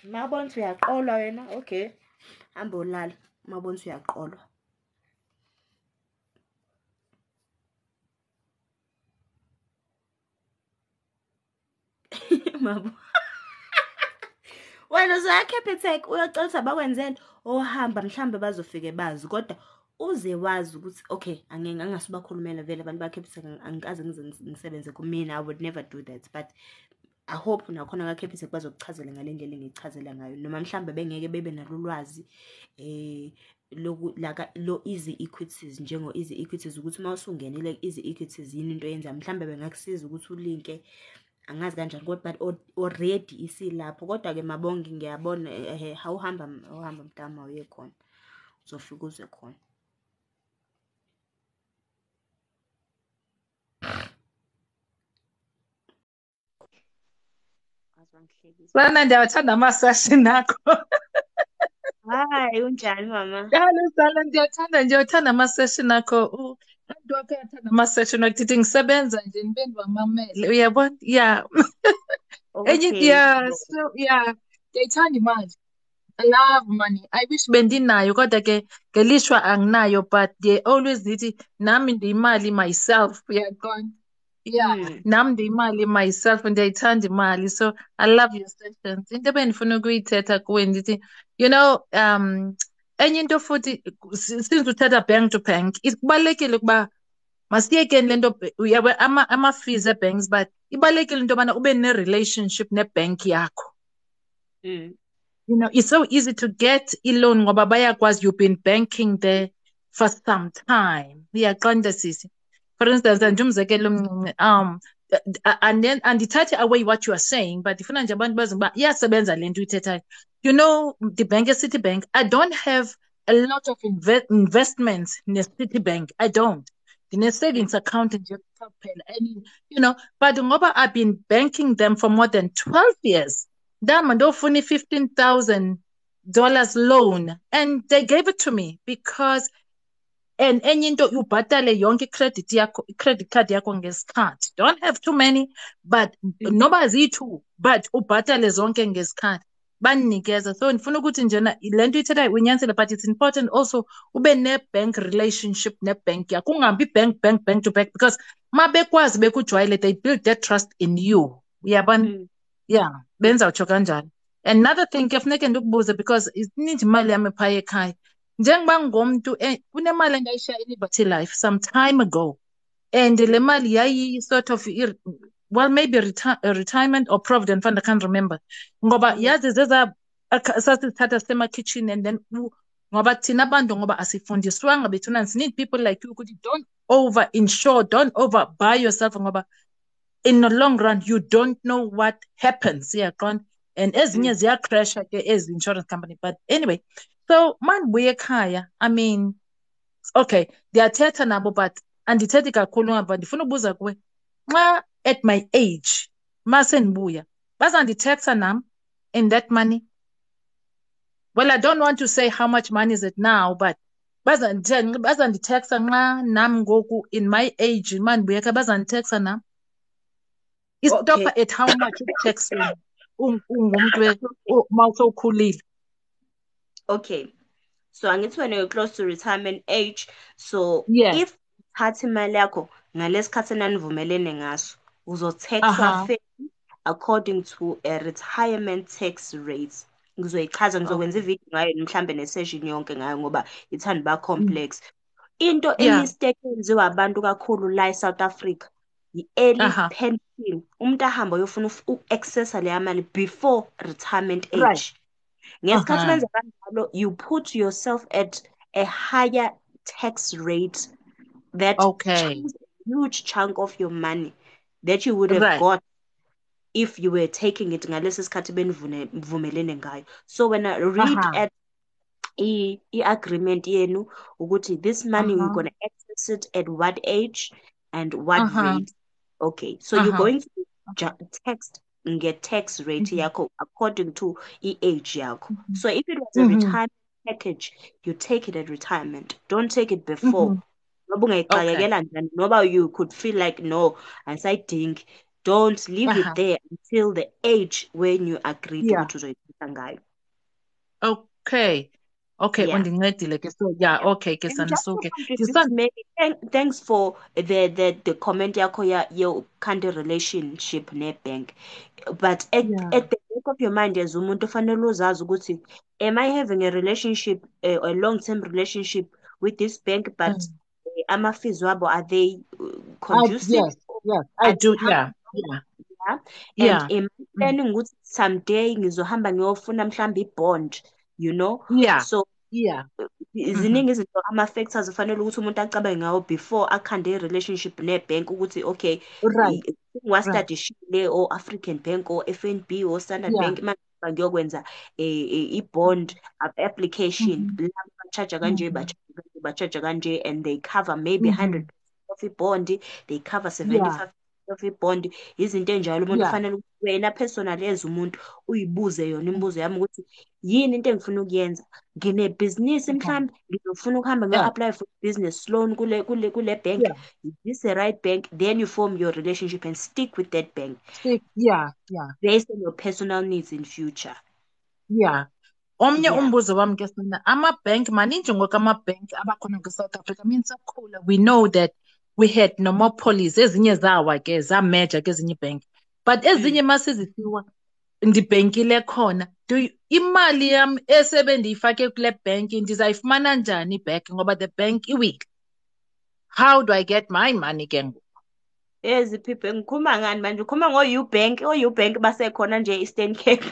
Mawubona ukuthi uyaqolwa wena, okay, hamba olala mawubona ukuthi uyaqolwa. Mabo. Wena uzoya Capitec uyocela ukuthi abakwenzele, ohamba mhlambe bazofike bazi, kodwa uze wazi ukuthi okay, angeke angasubakhulumela vele abantu ba-Capitec, angikaze ngize ngisebenze kumina, I would never do that, but I hope nakhona ka-Capitec bazokuchazela ngale ndlela engiyichazela ngayo, noma mhlambe bengeke bebe nalo ulwazi loku laka lo Easy Equities, njengo Easy Equities, ukuthi uma usungenile Easy Equities yini into oyenzayo, mhlambe bengakusiza ukuthi ulinke, angazi kanjani, kodwa but already isilapho. Kodwa-ke Mabongi, ngiyabona awuhamba awuhamba mntama uye khona, uzofika uzwe khona. Sana, ndiyawathanda ama-session akho. Hayi, unjani mama? Njalo sana, ndiyathanda nje, uthanda ama-session akho. Abantu wakho ayathanda ama-session akho. Ndithi ngisebenza nje nibe ndiwamamele. Uyabona? Yeah. Enye Okay. Yeah, so yeah, ndiyayithanda imali. I love money. I wish bendinayo, kodwa ke ngelishwa anginayo, but they always ndithi nami ndiyimali myself. Uyaqonda? Yeah, nami ndiyimali myself, ndiyayithanda imali. So I love your sessions. Into ebendifuna ukuyithetha kuwe ndithi, enye into futhi, since uthetha bank to bank, kubalulekile ukuba masiyekeni le nto, uyabo, ama-fees e-banks, but ibalulekile into yobana ube ne-relationship ne-bank yakho. It's so easy to get i-loan ngoba bayakwazi, you've been banking there for some time. Uyaqonda sisi? For instance, nje umzekelo omncinci, and then andithathi away what you are saying, but ndifuna nje abantu bazi uba iyasebenza le nto uyithethayo. The bank Citibank, I don't have a lot of investments ne-Citibank. I don't. Ndine-savings account nje kuphela. And but ngoba I've been banking them for more than 12 years. Ndahamba ndofuna i-$15,000 loan, and they gave it to me because, and enye into, ubhatale yonke i-credit yakho, i-credit card yakho ngesikhathi. Don't have too many, but noba ziyi-2, but ubhatale zonke ngesikhathi. Banikeza. So ndifuna ukuthi njena le nto uyithethayo unyanisile, but it's important also ube ne-bank relationship ne-bank yakho. Ungahambi bank, bank, bank to bank, because ma bekwazi bekujwayele, they build that trust in you. Uyabona? Yeah, benza utsho kanjalo. Another thing ke funeke ndikubuze, because ininzi imali yam ephaya ekhaya. Njengoba ngumntu, kunemali endayishiya eLiberty Life some time ago, and le mali yayi sort of well, maybe retirement or provident fund, I can't remember. Ngoba yazi zeza sasithatha semakhitchen, and then ngoba thina abantu ngoba asifundiswanga bethuna, need people like you ukuthi don't over insure, don't over buy yourself, ngoba in the long run you don't know what happens. Siyaqonda? And ezinye ziyacrasha ke ezi insurance company. But anyway, so mandibuye ekhaya, I mean, okay, ndiyathetha nabo, but andithethi kakhulu ngoba ndifuna ubuza kuwe, nxa at my age masendibuya bazanditaxa nam in that money? Well, I don't want to say how much money is it now, but bazanditaxa nxa nam ngoku in my age mandibuye ekhaya, bazanditaxa nam? Istopha at how much tax ungumntu mawusowukhulile? Okay. So angithi wena you're close to retirement age. So if uthatha imali yakho ngalesikhathi enanivumelene ngaso, uzotaxwa fairly according to a retirement tax rate. Ngizoyichaza, ngizokwenza ivideo ngayo mhlambe ne-session yonke ngayo ngoba ithanda uba complex. Into e-mistake enziwa abantu kakhulu la e-South Africa i-early pension. Umuntu ahambe uyofuna uku-accessa leya mali before retirement age. Ngesikhathi wenza kanjalo, you put yourself at a higher tax rate that chunks a huge chunk of your money that you would have got if you were taking it ngalesi sikhathi benivumelene ngayo. So when I read at i-agreement yenu ukuthi this money you're going to access it at what age and what rate. Okay, so you're going to be taxed nge-tax rate yakho according to i-age yakho. So if it was a retirement package, you take it at retirement. Don't take it before. Noba ungayixakekela njani, noba you could feel like no, angisayidingi. Don't leave it there until the age when you agreed ukuthi uzoyithatha ngayo. Okay. Okay, undincedile ke, so yeah, okay ke sana, so ke. Thanks for the comment yakho ya your kind of relationship ne-bank. But at the back of your mind as umuntu ofanele uzazi ukuthi am I having a relationship, a long-term relationship with this bank, but ama-fees wabo, are they conducive? Yes, yes, I do, yeah. Yeah. And am I planning ukuthi someday ngizohamba ngiyofuna mhlambe i-bond, you know? Yeah. So ziningi izinto, ama-factors ufanele ukuthi umuntu acabange ngawo before akhande i-relationship ne-bank ukuthi okay, ngiwastadishile or African Bank or FNB or Standard Bank, manje ngiyokwenza i-bond application, laba ba-charge kanje, ba-charge kanje, and they cover maybe 100% of i-bond, they cover 75% of i-bond, izinto enjalo. Umuntu ufanele ukuthi wena personally as umuntu uyibuze yona imibuzo yami ukuthi yini into engifuna ukuyenza, nginebhizinisi mhlawumbe ngizofuna ukuhamba ngiyo-apply for business loan kule bank, is this the right bank? Then you form your relationship and stick with that bank. Based on your personal needs in future. Yeah. Omnye umbuzo wami ke sona, ama-bank maninji ngoku, ama-bank abakhona kwi-South Africa. I mean, sakhula we know that we had monopolies, ezinye zawa ke zameja ke ezinye ibhenki, but ezinye masizisiwa ndibhenkile khona, imali yam esebe ndiyifake kule bhenki ndizayifumana njani back, ngoba the bank iwile? How do I get my money ke ngoku? Eziphi ibhenki? Ngikhuluma ngani manje? Ukhuluma ngo-Ubank? O-Ubank basekhona nje e-Eastern Cape.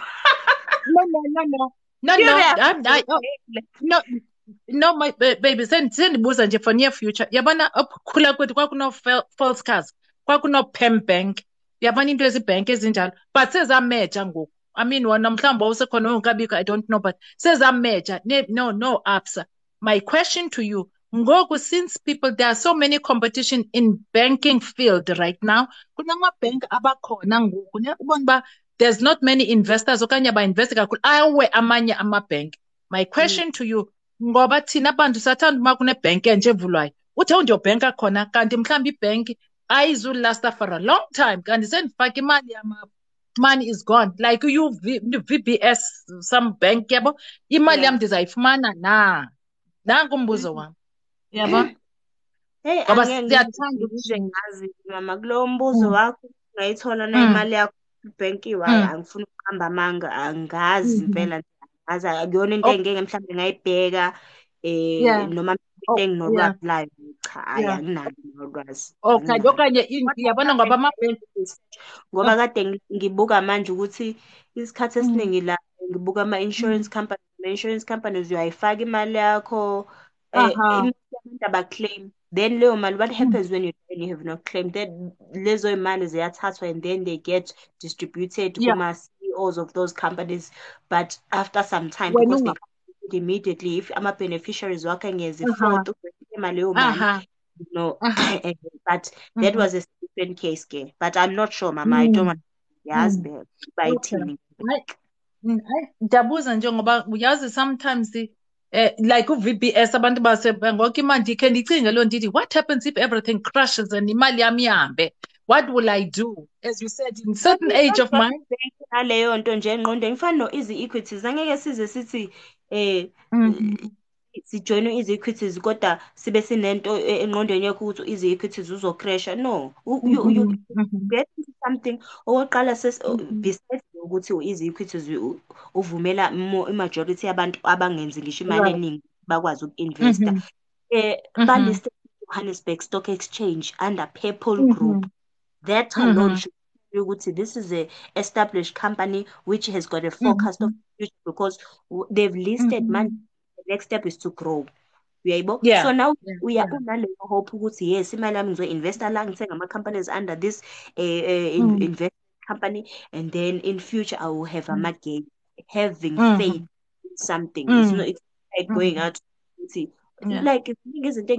No, no, no, no. No, no, no, no, my baby, sendibuza nje for near future. Yabona, ukukhula kwethu kwakuno-Volkskas, kwakuno-Pam Bank. Yabona into ezibhenki ezinjalo, but sezameja ngoku. I mean, wona mhlawumbi wawusekhona ungekabikho, I don't know, but sezameja. No, no, Absa. My question to you, ngoku, since people, there are so many competition in banking field right now, kunama-bank abakhona ngoku, ubona uba there's not many investors okanye aba-investe kakhulu, awe amanye ama-bank. My question to you, ngoba thina bantu sathanda uma kunebhenki entsha evulwayo, uthe ndiyobhenka khona, kanti mhlawumbi ibhenki ayizulasta for a long time, kanti sendifake imali yam, money is gone. Like you VBS, some bank, yabo, imali yam ndizayifumana na? Nanku umbuzo wam. Yabo? Hey, Ngoba angeke siyathanda ngize ngazi mama, kulowo mbuzo wakho ungayithola na imali yakho ibhenki wayo, angifuni ukuqamba amanga, angazi impela, angazi, akuyona into engeke mhlawumbe ngayibheka, noma into enginolwazi layo, cha, hayi, anginalo nolwazi. Okay, Anginalo. okanye yabona ngoba ama-bank Ngoba kade ngibuka manje ukuthi isikhathi esiningi la ngibuka ama-insurance companies, ama-insurance companies uyayifaka imali yakho, imali yabantu aba-claim. Then leyo mali, what happens when you die and you have not claimed? Then lezo imali ziyathathwa and then they get distributed kuma CEOs of those companies. But after some time, Wena because they unga- can't do it immediately, if ama-beneficiaries wakho angezi forth ukuclaima leyo mali, you know, but that was a different case ke. But I'm not sure, mama. I don't want to yazi bayithini. Hayi, hayi, ndiyabuza nje ngoba uyazi sometimes like u-VBS abantu base ngoku imali ndikhe ndicinge loo ndithi what happens if everything crashes and imali yam ihambe? What will I do? As you said, in certain age of mine. Naleyo nto nje engqondweni ifana no-Easy Equities, angeke size sithi sijoyine u-Easy Equities kodwa sibe sinento engqondweni yakho ukuthi u-Easy Equities uzocrasha. No, you get into something okokuqala besides ukuthi u-Easy Equities uvumela i-majority yabantu abangenzi ngisho imali eningi bakwazi uku-investa. Balisted Johannesburg Stock Exchange under Purple Group. That alone should tell you ukuthi this is a established company which has got a forecast of future because they've listed money. The next step is to grow. Uyayibona? So now uya unaleyo hope ukuthi yes, imali yami ngizoinvesta la, ngithenga ama-companies under this investment company, and then in future I will have ama-gain. Having faith in something. It's not, it's like going out ukuthi like ziningi izinto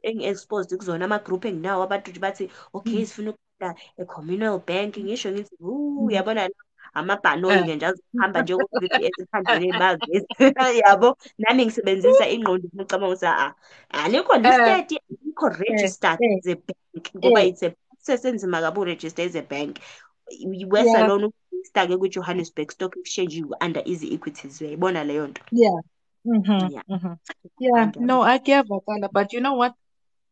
engi-exposed kuzona, ama-group enginawo abantu nje bathi okay, sifuna ukufunda a communal bank, ngisho ngithi uyabona la Amabhanoyi-ke nje azohamba njengo-V_P_S ekuhambeni ey'mazweni. Yabo, nami ngisebenzisa ingqondo ngicabanga ukuthi a anikho listed, anikho registered as a bank ngoba it's a process enzima kabi u-register as a bank. Wesa lona uku-register-ke kwi-Johannesburg Stock Exchange you under Easy Equities, uyayibona leyo nto. Yeah. Yeah, no, akuyavakala, but you know what?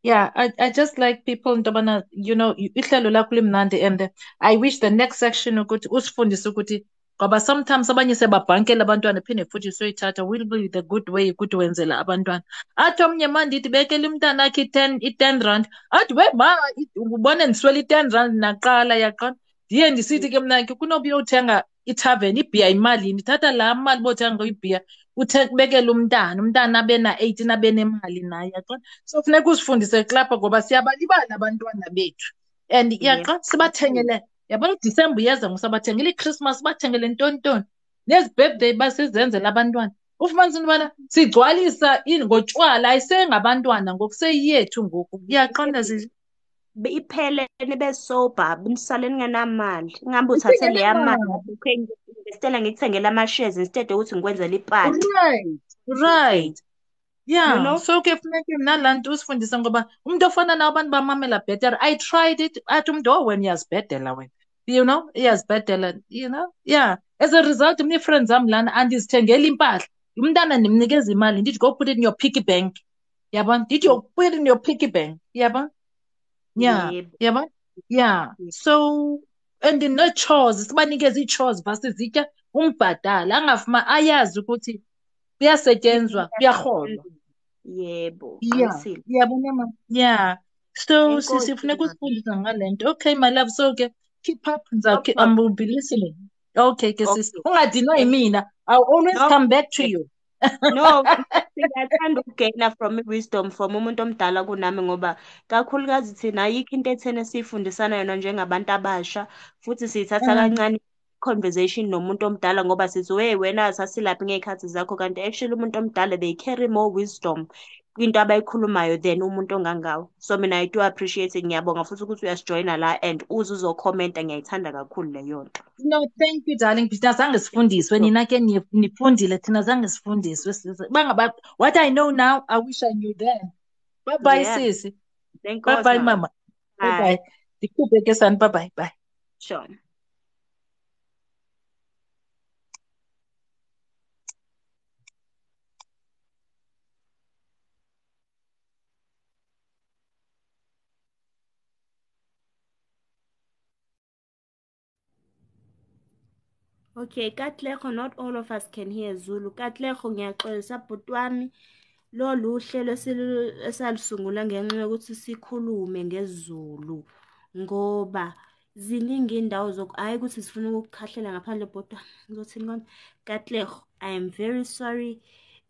Yeah, I just like people ntobana, you know, ihlelo lakho limnandi, and I wish the next section ukuthi usifundise ukuthi ngoba sometimes abanye sebabhankela abantwana phinde futhi soyithatha will be the good way ukuthi wenzela abantwana. Athi omnye mandithi bekela umntana akhe i-10 rand, athi we ma ubone ndiswele i-10 rand naqala yaqala. Ndiye ndisithi ke mna ke kunoba uyothenga ithaveni ibhiya imalini, thatha laa mali bothenga ibhiya ubekele umntana, umntana abe na-18 abe nemali naye, yaqonda. So funeka usifundise kulapha ngoba siyabalibala abantwana bethu and yaqa sibathengele, yabona uDisemba uyeza ngoku, iChristmas, sibathengele ntontoni, nezi birthday basizenzela abantwana. Ufumanise into yobana sigcwalisa ngotshwala, ayisengabantwana ngoku, seyiyethu ngoku, uyaqonda sisi? Iphele nibe sober, nisale ningenamali. Ingabe uthathe leya mali ngi-investela ngikuthengele ama-shares instead yokuthi ngikwenzele ipati. Right, right. Yeah, you know? So ke funeke nalaa nto usifundise ngoba umuntu ofana nawe abantu bamamela better. I tried it, athi umuntu, oh wena uyazibhedela wena. You know, uyazibhedela, you know. Yeah. As a result, mna ii-friends zam lana andizithengeli impahla. Umntana ndimnikeza imali, ndithi go put it in your piggy bank. Yabona? Ndithi go put it in your piggy bank. Yabona? Yeah, yabona? Yeah. So and no-chores, sibanikeze ii-chores basizitya umbhatala angafuma ayazi ukuthi kuyasetyenzwa, kuyarholwa. Yebo, yeah. Yabona ma. Yeah. So sisi funeka usifundise ngale nto. Okay, my love, so ke keep up, I'm will be listening. Okay, ke sisi. Ungadinwa yimina. I'll always come back to you. No, ngiyathanda ukugena from wisdom from umuntu omdala kunami ngoba kakhulukazi thina ayikho into etheni esiyifundisana yona njengabantu abasha futhi siyithatha kancane conversation nomuntu omdala ngoba sithi hey wena sasilaphi ngey'khathi zakho, kanti actually umuntu omdala they carry more wisdom kwinto abayikhulumayo than umuntu ongangawo. So mina I do appreciate it, ngiyabonga futhi ukuthi uyasijoyina la and uze uzokhomenta, ngiyayithanda kakhulu leyo nto. No, thank you darling. Thina zange sifundiswe, nina ke nifundile, thina zange sifundiswe. Bangaba what I know now, I wish I knew then. Bye bye sisi. Thank God. Bye bye mama. Bye bye. Ndikhuphe ke sani, bye bye. Bye. Sure. Okay, Katlego, not all of us can hear Zulu. Katlego, ngiyaxolisa bhuti wami. Lolu uhlelo esalusungula ngenxa yokuthi sikhulume ngesiZulu ngoba ziningi indawo zoku hayi ukuthi sifuna ukukhahlela ngaphandle bhuti wami. Ngizothini kona? Katlego, I am very sorry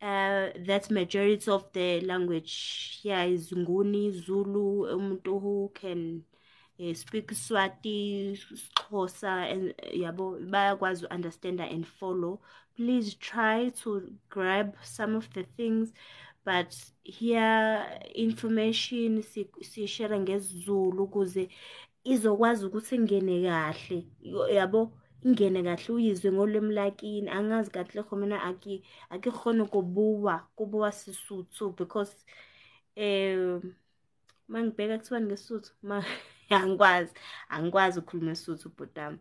that majority of the language here is Nguni, Zulu, umuntu who can speak Swati, Xhosa, and yabo bayakwazi understand and follow. Please try to grab some of the things, but here information si share ngesiZulu ukuze izokwazi ukuthi ingene kahle, yabo, ingene kahle uyizwe ngolimi lakini. Angazi kahle mina akikhona kubuwa Sesotho because mangibheka kuthiwa ngeSotho ma angikwazi ukukhuluma isiSotho bhuti.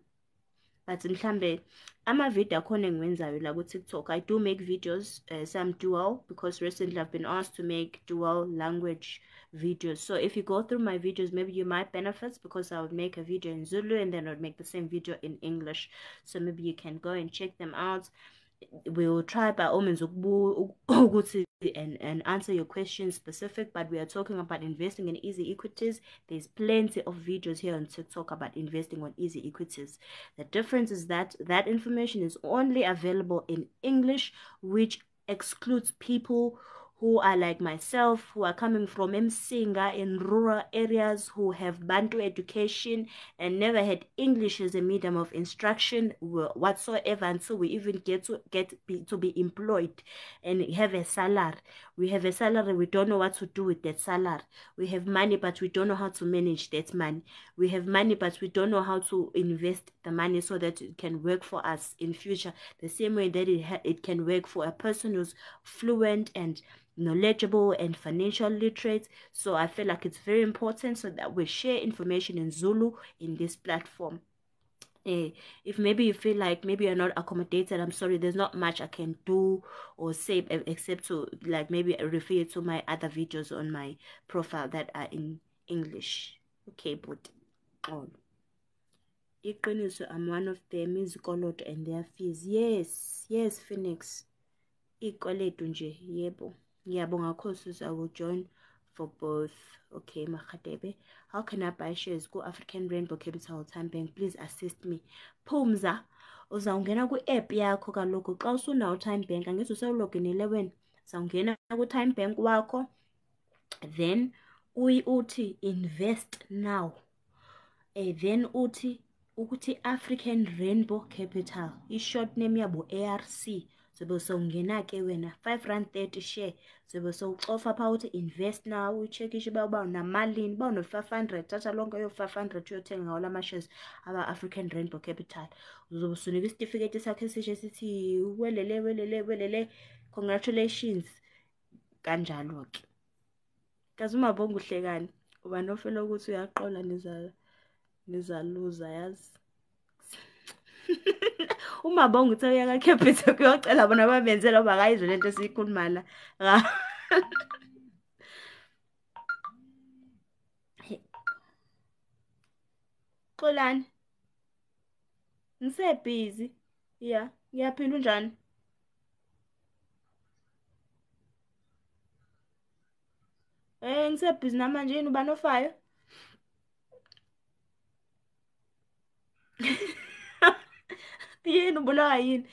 But mhlambe ama-video akhona engiwenzayo la ku-TikTok, I do make videos, some dual, because recently I've been asked to make dual language videos. So if you go through my videos, maybe you might benefit because I would make a video in Zulu and then I would make the same video in English. So maybe you can go and check them out. We will try by all means and answer your questions specific, but we are talking about investing in easy equities. There's plenty of videos here on TikTok about investing on easy equities. The difference is that that information is only available in English, which excludes people who are like myself, who are coming from Msinga in rural areas, who have Bantu education and never had English as a medium of instruction whatsoever until we even get to be employed and have a salary. We have a salary, we don't know what to do with that salary. We have money, but we don't know how to manage that money. We have money, but we don't know how to invest the money so that it can work for us in future, the same way that it can work for a person who's fluent and knowledgeable and financial literate. So I feel like it's very important so that we share information in Zulu in this platform. If maybe you feel like maybe you're not accommodated, I'm sorry, there's not much I can do or say except to like maybe refer to my other videos on my profile that are in English. Okay, but oh. Iqiniso, I'm one of them, izikoloto and their fees. Yes, yes, Phoenix. Ikweletu nje, yebo. Ngiyabonga courses, I will join for both. Okay, Makgadebe. How can I buy shares? Go African Rainbow Capital Time Bank. Please assist me. Phumza, uzawungena ku-app yakho kaloku xa usunawo Time Bank, angithi usewuloginile wena. Uzawungena ku-Time Bank wakho, then uthi invest now. Then uthi ukuthi African Rainbow Capital, i-short name yabo ARC. Zobe sewungena ke wena R5.30 share, zobe sewucofa pha uthi invest now, ucheckishe uba unamalini, uba uno-500, thatha lonke yo 500 uyothenga ngawo lama shares aba African Rainbow Capital. Uzobe usunika isitifiketi sakho esisha esithi welele welele welele, congratulations, kanjalo ke. Kazi uMabonga uhlekani, uba nofela ukuthi uyaqola nizaluza yazi. uMabonga uthe uya kaCapital kuyocela bona babenzela uba akayizwe lento esiyikhuluma la. Xolani, ngisebhizi. Ya, ngiyaphila, unjani? Ngisebhizi namanje, yini ubani ofayo? Yini ubulawa yini?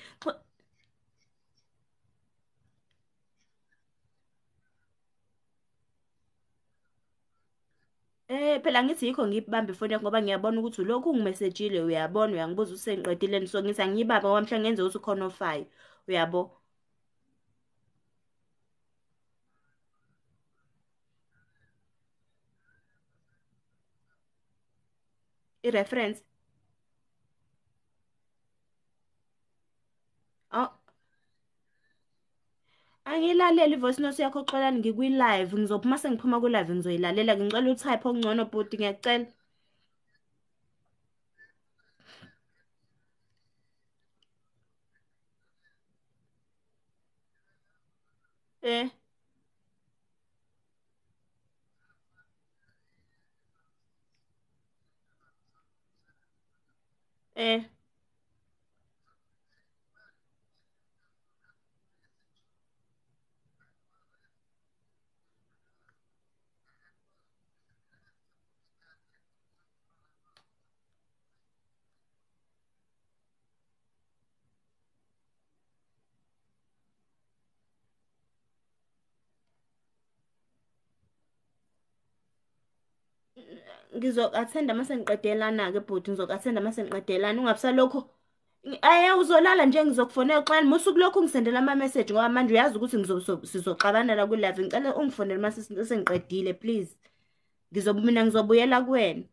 Phela ngithi yikho ngibambe ifoni yakho ngoba ngiyabona ukuthi lokhu ungimesejile, uyabona, uyangibuza ukuthi sengiqedile, so ngithi angiyibambe ngoba mhlawumbe ngenze ukuthi ukhona ofayo, uyabo? I-reference. Oh, angiyilaleli i-voice note yakho Xolani, ngikwi-live, ngizophuma sengiphuma ku-live ngizoyilalela. Ngicela utype okungcono bhuti, ngiyacela. Ngizoku-attenda mase ngiqedelana-ke bhuti, ngizoku-attenda mase ngiqedelana, ungabisalokhu uzolala nje, ngizokufonela Xolani, musu kulokhu ungisendela ama-message ngoba manje uyazi ukuthi sizoxabana la ku-live. Ngicela ungifonele mase sengiqedile please. Mina ngizobuyela kuwena.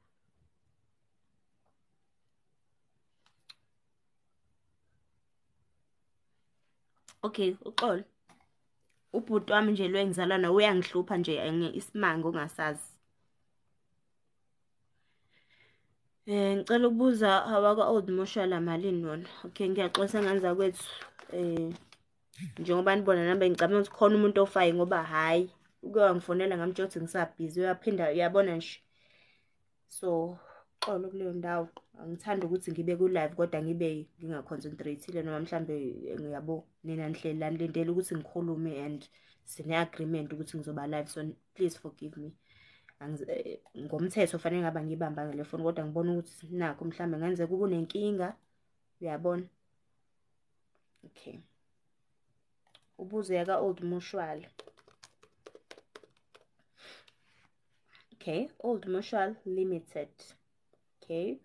Okay, uxolo. Ubhuti wami nje lo engizalwa naye uyangihlupha nje isimanga ongasazi. Ngicela ukubuza awakwa Old Mutual malini wona? Okay, ngiyaxolisa ngane zakwethu. Njengoba nibona nami ngicabanga ukuthi khona umuntu ofayo ngoba hhayi, uke wangifonela ngamtshela ukuthi ngisabhizi, uyaphinda uyabona nje. So, xolo kuleyo ndawo. Angithandi ukuthi ngibe ku-live kodwa ngibe nginga-concentrate-ile noma mhlambe ngiyabo nina nihleli la nilindele ukuthi ngikhulume and sine-agreement ukuthi ngizoba live, so please forgive me. Ngomthetho fanele ngabe ngibamba ngale phone kodwa ngibona ukuthi nakho mhlambe ngenzeka kube unenkinga, uyabona. Okay, ubuze yaka Old Mutual. Okay, Old Mutual Limited. Okay.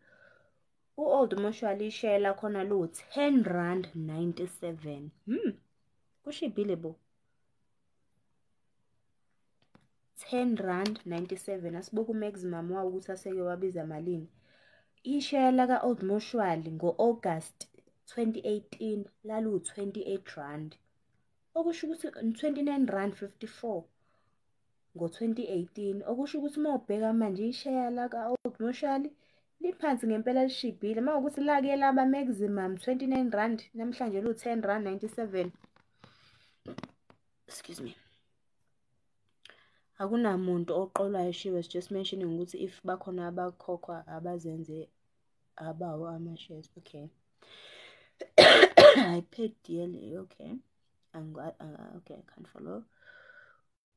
U-Old Mutual isheya lakhona lu-10 rand 97. Kushibhile bo. 10 rand 97. Asibuke u-maximum wawo ukuthi aseke wabiza malini. Isheya laka-Old Mutual ngo-August 2018 lalu-28 rand. Okusho ukuthi 29 rand 54 ngo-2018. Okusho ukuthi uma ubheka manje isheya laka-Old Mutual liphansi ngempela, lishibhile. Uma ukuthi lake laba maximum 29 rand, namhlanje lu-10 rand 97. Excuse me. Akunamuntu oqolwayo, she was just mentioning ukuthi if bakhona abakhokhwa abazenze abawo ama-shares. Okay. I paid dearly, okay. Okay, I can't follow.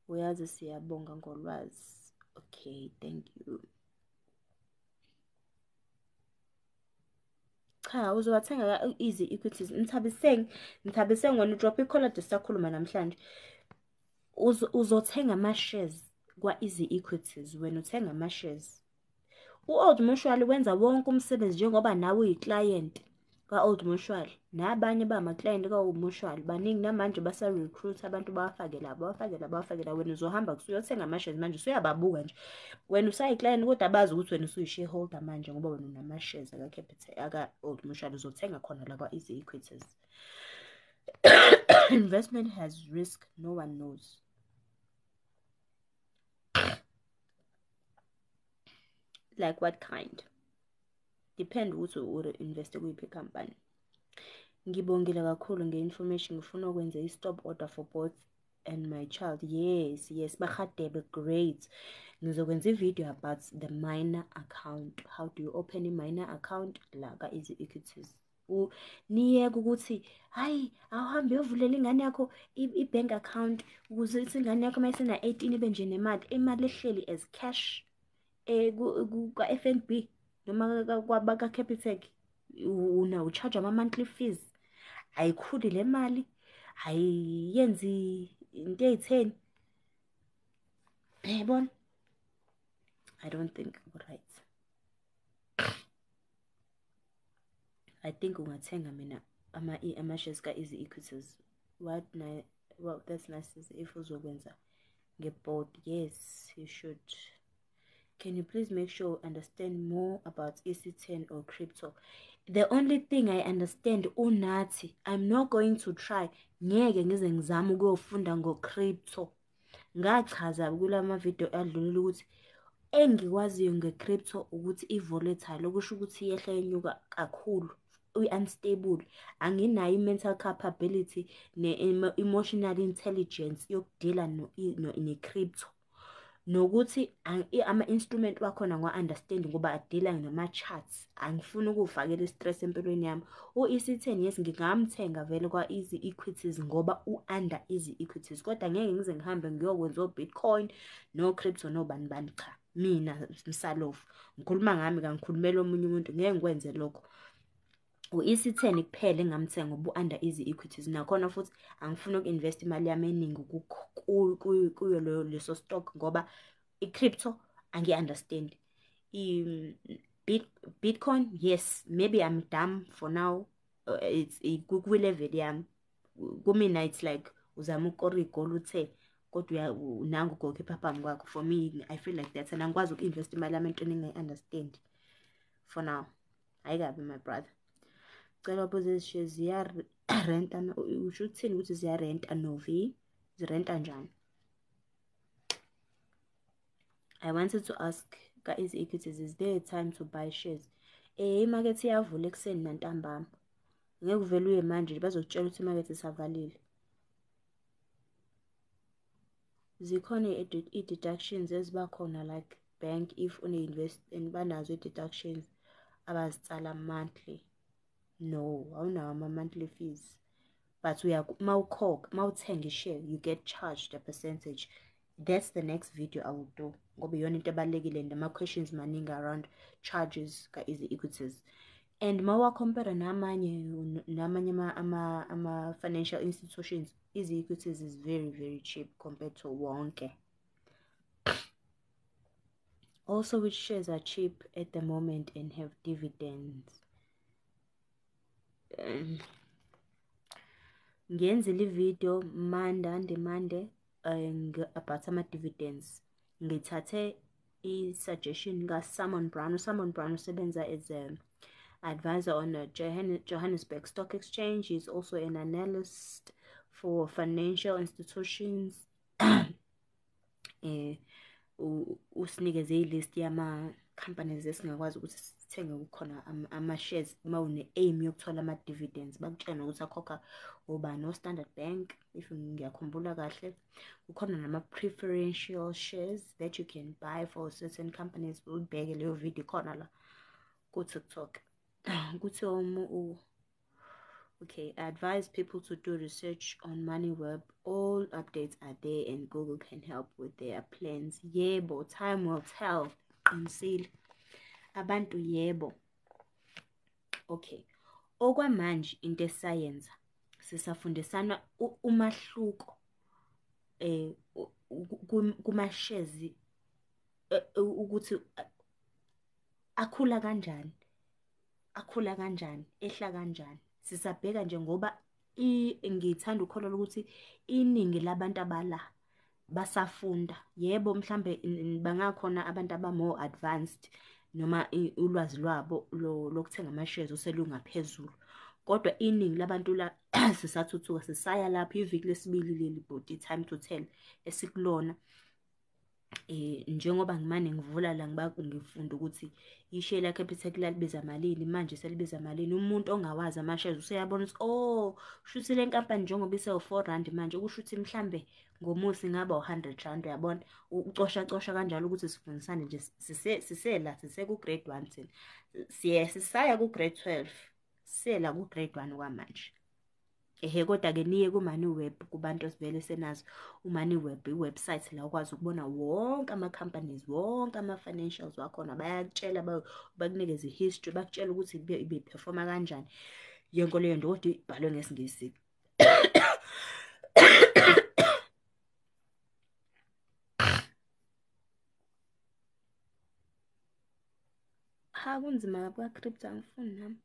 Uyazi siyabonga ngolwazi. Okay, thank you. Cha, uzowathenga ka-Easy Equities. Nthabiseng, Nthabiseng wena udrop ikhola sisakhuluma namhlanje. Uzothenga ama-shares kwa-Easy Equities, wena uthenga ama-shares. U-Old Mutual wenza wonke umsebenzi njengoba nawe uyi-client ka-Old Mutual. Nabanye bama-client ka-Old Mutual baningi namanje basa-recruit abantu bawafake la, bawafake la, bawafake la. Wena uzohamba usuyothenga ama-shares manje, usuyababuka nje. Wena usayi-client kodwa bazi ukuthi wena usuyi-shareholder manje ngoba wena unama-shares aka-Capitec, aka-Old Mutual, uzothenga khona la kwa-Easy Equities. Investment has risk, no one knows. Like what kind? Depend ukuthi u-investe kuyiphi company. Ngibongile kakhulu nge-information. Ngifuna ukwenza i-stop order for both and my child. Yes, yes, Bahadebe, great. Ngizokwenza i-video about the minor account. How do you open a minor account? La ka-Easy Equities. Niyeke ukuthi hayi awuhambe uyovulela ingane yakho i-bank account ukuze ithi ingane yakho uma isena-18 ibe nje nemali, imali ehleli as cash kwa-FNB noma kwabaka-Capitec, una u-charge ama-monthly fees. Ayikhuli le mali, ayiyenzi into ey'theni, yayibona. I don't think right. I think ungathenga mina ama-shares ka-Easy Equities. What well, that's nice if uzokwenza nge-board. Yes, you should. Can you please make sure you understand more about EC10 or crypto? The only thing I understand unathi, I'm not going to try. Ngeke ngize ngizame ukuyofunda ngo-crypto. Ngachaza kulama video adlulile ukuthi engikwaziyo nge-crypto ukuthi i-volatile, okusho ukuthi iyehla yenyuka kakhulu, i-unstable. Anginayo i-mental capability ne-emotional intelligence yokudila ne-crypto. Nokuthi ama-instrument wakhona ngiwa-understand ngoba adila nama-charts. Angifuni ukuwufakela i-stress empilweni yami. U-EC10 yes, ngingamthenga vele kwa-Easy Equities ngoba u-under Easy Equities, kodwa ngeke ngize ngihambe ngiyokwenza o-Bitcoin no-crypto nobani bani. Cha, mina Msalofu ngikhuluma ngami, kangikhulumela omunye umuntu, ngeke ngikwenze lokho. U-EC10 kuphela engamthenga ngoba u-under Easy Equities. Nakhona futhi angifuni uku-invest imali yami eningi kuyo leso stock ngoba i-crypto angiyi-understand. Bitcoin, yes, maybe I'm dumb for now. It's kwi-level yami. Kumina it's like uzama ukukora igoli uthe kodwa nangu ugoalkeeper phambi kwakho. For me, I feel like that, and angikwazi uku-invest imali yami entweni engingayi-understand for now. Hayi kabi, my brother. Cela ubuze izishiye ziyarenta, usho ukuthini ukuthi ziyarenta novi? Zirenta njani? I wanted to ask ka-Easy Equities, is there a time to buy shares? Imakethe iyavula ekuseni nantambama. Ngeke uvele uye manje, bazokutshela ukuthi imakethe isavalile. Zikhona i-deductions eziba khona like bank if une-invest and banazo i-deductions abazitsala monthly. No, awunawo ama-monthly fees. But mawukhokha, mawuthenga i-share, you get charged a percentage. That's the next video I will do. Ngoba iyona into ebalulekile and ama-questions maningi around charges ka-Easy Equities. And mawa-compare namanye ama-financial institutions, Easy Equities is very, very cheap compared to wonke. Also, which shares are cheap at the moment and have dividends? Ngiyenzile i-video Monday about ama-dividends. Ngithathe i-suggestion ka-Simon Brown. Simon Brown usebenza as a advisor on the Johannesburg Stock Exchange. He's also an analyst for financial institutions. Usinikeze i-list yama-companies esingakwazi ukuthi sithenge kukhona ama-shares uma une-aim yokuthola ama-dividends. Bakutshela nokuthi akhokha obani, o-Standard Bank, if ngiyakhumbula kahle. Kukhona nama-preferential shares that you can buy for certain companies. Ubheke leyo video khona la ku-TikTok. Kuthiwa okay, I advise people to do research on MoneyWeb. All updates are there and Google can help with their plans. Yebo, time will tell. Qinisile. Abantu yebo. Okay. Okwamanje into esayenza sisafundisana umahluko kuma shares ukuthi akhula kanjani, akhula kanjani, ehla kanjani. Sisabheka nje ngoba ngithanda ukukholelwa ukuthi iningi labantu abala basafunda. Yebo, mhlambe bangakhona abantu aba more advanced noma ulwazi lwabo lokuthenga ama-shares oselungaphezulu, kodwa iningi labantu la sisathuthuka, sisaya lapho. Iviki lesibili leli bhuti, time to tell esikulona. Njengoba ngimane ngivula la ngifunda ukuthi isheya la-Capitec lalibiza malini, manje selibiza malini. Umuntu ongawazi ama-shares useyabona ukuthi oh, kushuthi le nkampani njengoba isewu-4 rand manje, kusho ukuthi mhlambe ngomusi ingaba u-100 rand. Uyabona, ucosha cosha kanjalo ukuthi sifundisane nje. Sisela sise ku-grade 1 thina, siye sisaya ku-grade 12, sisela ku-grade 1 kwamanje. Ehe, kodwa-ke niye ku-MoneyWeb, kubantu esivele senazo u-MoneyWeb, i-website la ukwazi ukubona wonke ama-companies, wonke ama-financials wakhona. Bayakutshela, bakunikeze i-history, bakutshela ukuthi ibe-performa kanjani yonke leyo nto, kodwa ibhalwe ngesiNgisi. Ha, kunzima kabi kwa-crypto, angifuni nami.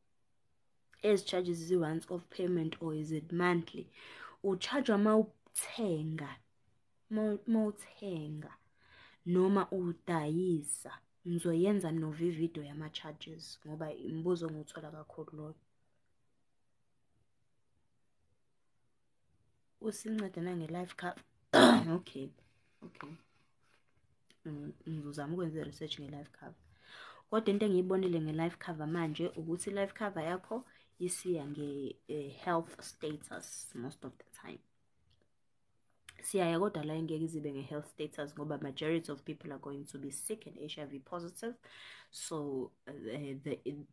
Ezi charges zi-once off payment or is it monthly? U-charge-wa mawuthenga, mawuthenga noma udayisa. Ngizoyenza nova i-video yama-charges ngoba imibuzo engiwuthola kakhulu loyo. Usincede nange-life cover. Okay, okay, ngizozama ukwenza i-research nge-life cover. Kodwa into engiyibonile nge-life cover manje ukuthi i-life cover yakho isiya nge-health status most of the time. Siyaya kodwa la ingeke izibe nge-health status ngoba majority of people are going to be sick and HIV positive. So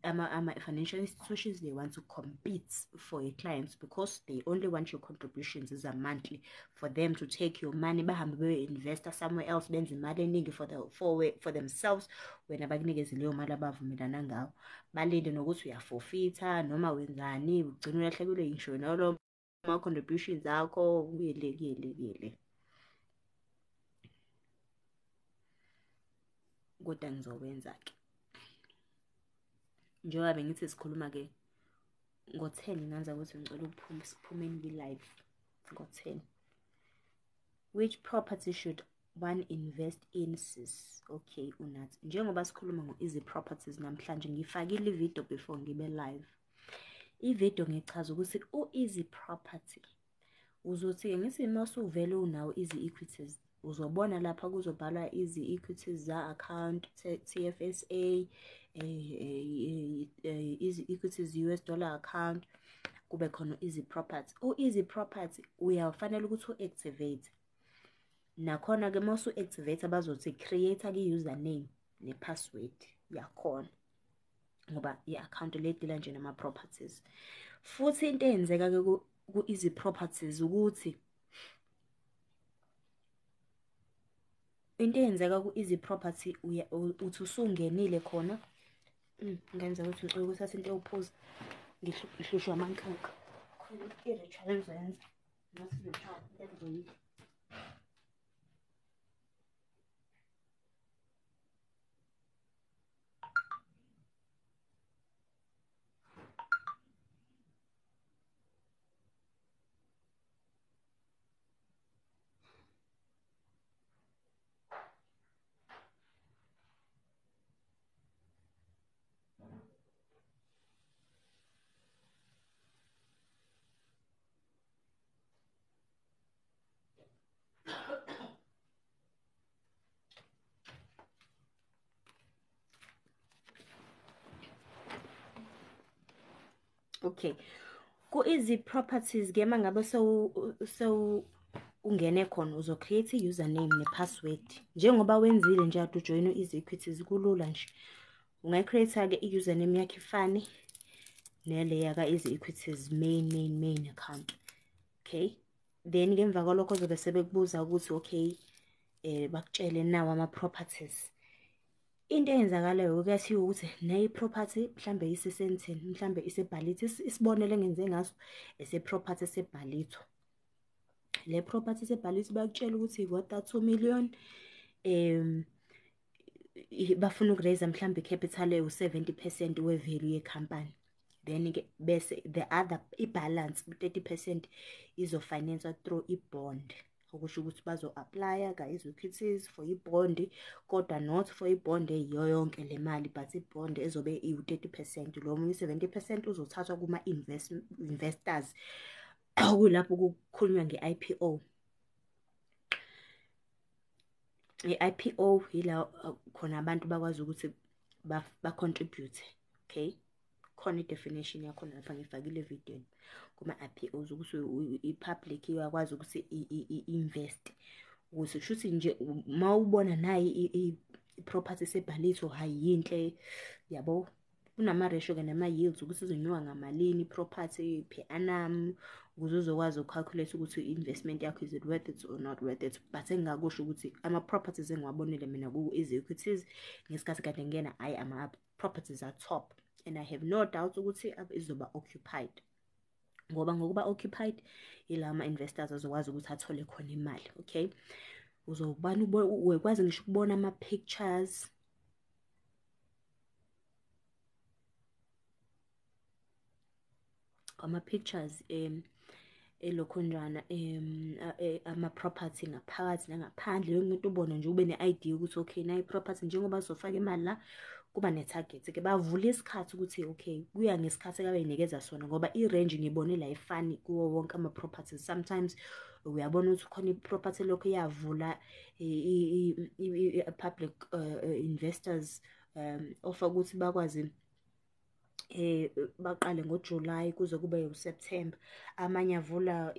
ama financial institutions, they want to compete for your clients because they only want your contributions as a monthly for them to take your money, bahambe bayo-investa somewhere else, benze imali eningi for themselves. Wena bakunikeze leyo mali abavumelana ngawo, balinde nokuthi uyafofitha noma wenzani, ugcine ulahlekelwe ngisho nalo ama-contributions akho, kuyele kuyele kuyele. Kodwa ngizokwenza-ke njengoba bengithi sikhuluma-ke ngo-10, nganza ukuthi ngicela ukuphuma, siphumeni kwi-live ngo-10. Which property should one invest in, sis? Okay, unathi njengoba sikhuluma ngo-Easy Properties namhlanje, ngifakile i-video before ngibe live. I-video ngichaza ukuthi u-Easy Property, uzothi-ke ngithi uma usuvele unawo Easy Equities, uzobona lapha kuzobhalwa Easy Equities za-account TFSA, Easy Equities US dollar account, kube khona Easy Property. U-Easy Property uyafanele ukuthi u-activate. Nakhona-ke uma usu-activate bazothi create-ke i-username ne-password yakhona, ngoba i-account le deala nje nama-properties. Futhi into eyenzeka-ke ku-Easy Properties ukuthi into eyenzeka ku-Easy Property, uthi usungenile khona, ngenza ukuthi ngicela ukuthatha into yokuphuza, ngihlushwa amankanka. Khona i-ritual engizoyenza, not ritual, into engizoyidla. Okay. Ku-Easy Properties ke mangabe sewu ungene khona uzo-create i-username ne-password. Njengoba wenzile nje ade ujoyine u-Easy Equities kulula nje. Ungayi-create-ke i-username yakho ifane nale yaka-Easy Equities main account. Okay? Then ngemva kwalokho zobe sebekubuza ukuthi okay, bakutshele nawo ama-properties. Into eyenzakalayo kuyathiwa ukuthi nayi property mhlambe iseSandton, mhlambe iseBallito. Isibonelo engenze ngaso ese-property eseBallito. Le property eseBallito bayakutshela ukuthi worth 2 million. Bafuna uku-raise mhlambe i-capital ewu-70% we-value ye-company. Then ke bese the other i-balance 30% izo-finance through i-bond. Okusho ukuthi bazo-apply-a ka-Easy Equities for i-bond, kodwa not for i-bond eyiyo yonke le mali, but i-bond ezobe iwu-30%. Lo munye 70% uzothathwa kuma-investors, okulapho kukhulunywa nge-IPO. I-IPO yila khona abantu bakwazi ukuthi ba-contribute, okay? Khona i-definition yakhona lapha ngifakile evidweni kuma-IPOs ukuthi i-public iyakwazi ukuthi i-invest. Ukuze kusho ukuthi nje uma ubona nayi i-property eseBallito, hhayi yinhle yabo. Kunama-ratio-ke nama-yields ukuthi izonyuka ngamalini i-property per annum, ukuze uzokwazi uku-calculate ukuthi i-investment yakho is it worth it or not worth it. But engingakusho ukuthi ama-properties engiwabonile mina ku-Easy Equities ngesikhathi kade ngena, hhayi ama-properties are top. And I have no doubt ukuthi izoba occupied. Ngoba ngokuba occupied ila ama-investors azokwazi ukuthi athole khona imali, okay? Uzobana uyakwazi ngisho ukubona ama-pictures. Ama-pictures elokhunjana ama-property ngaphakathi nangaphandle, yonke into ubone nje ube ne-idea ukuthi okay nayi i-property njengoba sizofaka imali la, kuba ne-target-ke. Bavula isikhathi ukuthi okay kuya ngesikhathi abayinikeza sona, ngoba i-range ngibone la ayifani kuwo wonke ama-properties. Sometimes uyabona ukuthi khona i-property lokhu iyavula i-public investors offer ukuthi bakwazi baqale ngoJuly kuze kube uSeptember. Amanye avula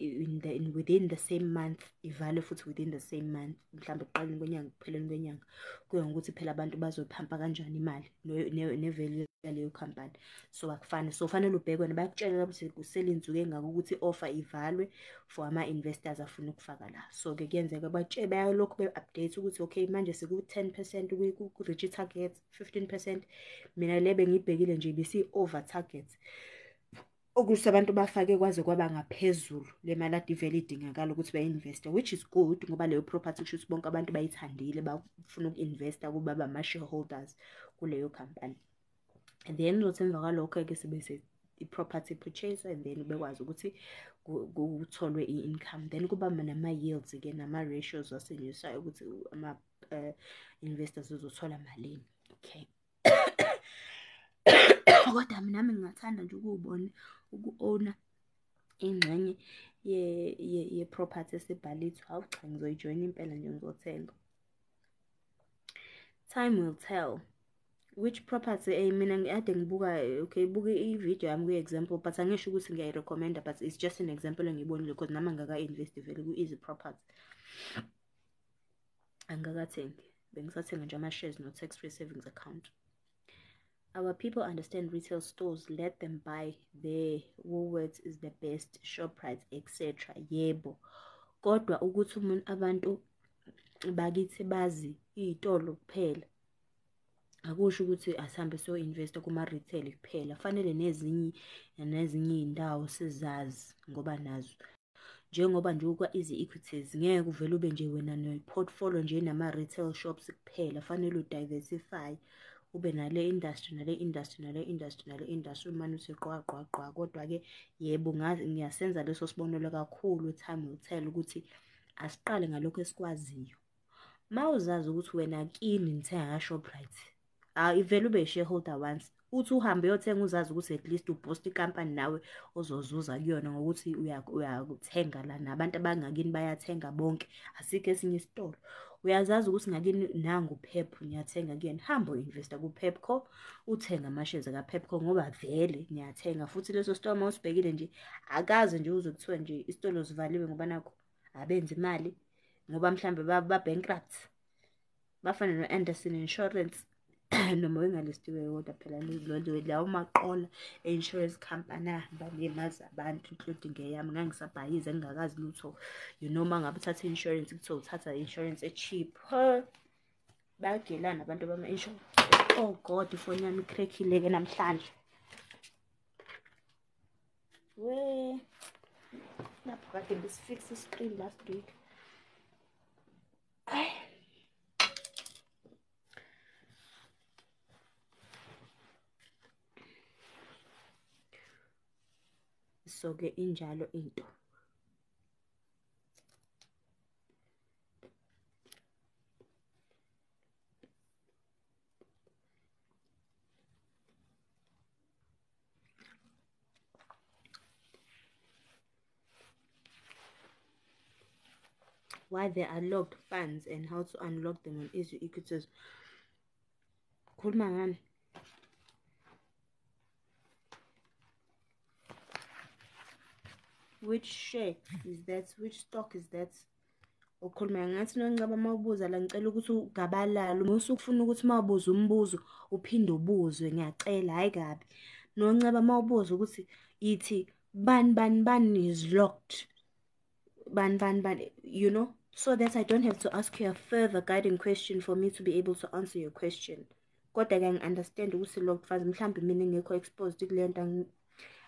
within the same month, ivale futhi within the same month, mhlawumbe ekuqaleni kwenyanga, ekupheleni kwenyanga. Kuya ngokuthi phela abantu bazophampa kanjani imali ne-value yaleyo company. So akufani, so fanele ubheke wena, bayakutshela ukuthi kusele insuku engaka ukuthi i-offer ivalwe for ama-investors afuna ukufaka la. So-ke kuyenzeka bayalokhu be-update ukuthi okay manje siku-10% ku-reach i-target, 15%. Mina le bengiyibhekile nje ibisi-over target. Okusho abantu bafake kwaze kwaba ngaphezulu le mali ade ivele idingakala ukuthi bayi-investe, which is good ngoba leyo property kusho ukuthi bonke abantu bayithandile, bafuna uku-investa kuba ama-shareholders kuleyo company. And then uzothi emva kwalokho-ke sebese i-property purchase, and then bekwazi ukuthi kutholwe i-income. Then kuba nama-yields-ke nama-ratios asenyusayo ukuthi ama-investors uzothola malini. Okay. Kodwa nami ngingathanda nje ukuwubona uku-own-a ingxenye ye-property eseBallito. Hawu cha, ngizoyijoyina impela nje, ngizothenga. Time will tell which property. Mina ade ngibuka, okay, buka i-video yami kwi-example, but angisho ukuthi ngiyayi-recommend-a, but it's just an example engiyibonile because nami angaka-invest vele ku-Easy Property. Angikakathengi, bengisathenga nje ama-shares no-tax free savings account. Our people understand retail stores, let them buy there. Woolworths is the best, Shoprite, etc. Yebo. Kodwa ukuthi abantu bakithi bazi iy'tolo kuphela, akusho ukuthi asihambe siyo-invest-a kuma-retail kuphela. Fanele nezinye nezinye iy'ndawo sizazi ngoba nazo njengoba nje kwa-Easy Equities ngeke uvele ube nje wena ne-portfolio nje nama-retail shops kuphela. Fanele u-diversify, ube nale industry, nale industry, nale industry, nale industry, umane uthi qwa qwa qwa. Kodwa-ke yebo, ngiyasenza leso sibonelo kakhulu. Time will tell ukuthi asiqale ngalokhu esikwaziyo. Uma uzazi ukuthi wena kini nithenga ka-Shoprite, ivele ube i-shareholder once, Uthi uhambe uyothenga uzazi ukuthi at least uboost ikampani nawe ozozuza kuyona ngokuthi uyakuthenga la nabantu abangakini bayathenga bonke, asikho esinye isitolo. Uyazazi ukuthi ngakini nangu Pep ngiyathenga kuyena, hamba uyo-investa ku-Pepco, uthenge ama-shares aka-Pepco ngoba vele ngiyathenga. Futhi leso sitolo uma usibhekile nje akaze nje uzwe kuthiwa nje isitolo sivaliwe ngoba nakho abenzi imali, ngoba mhlambe ba-bankrupt. Bafana no-Anderson Insurance noma wengalistiwe kodwa phela lawo maqola e-insurance company ahamba ney'mali zabantu including eyami. Ngangisabhayiza ngingakazi lutho. You know uma ngabe uthatha i-insurance kuthiwa uthatha i-insurance e-cheap. Bayagelana abantu bama-insurance. Oh God, ifoni yami i-crack-ile-ke namhlanje. We, lapho kade ngisi-fix i-screen last week. Ayi. So-ke injalo into. Why there are locked funds and how to unlock them on Easy Equities. Khuluma ngani? Which share is that? Which stock is that? Ukhuluma ngathi Nonceba uma ubuza la, ngicela ukuthi ugabalale. Uma usufuna ukuthi uma ubuza umbuzo uphinde ubuzwe, ngiyacela, hhayi kabi. Nonceba uma ubuza ukuthi ithi bani bani bani is locked. Bani bani bani, you know, so that I don't have to ask you a further guiding question for me to be able to answer your question. Kodwa ke ngi-understand ukuthi locked funds, mhlambe mina ngekho exposed kule nto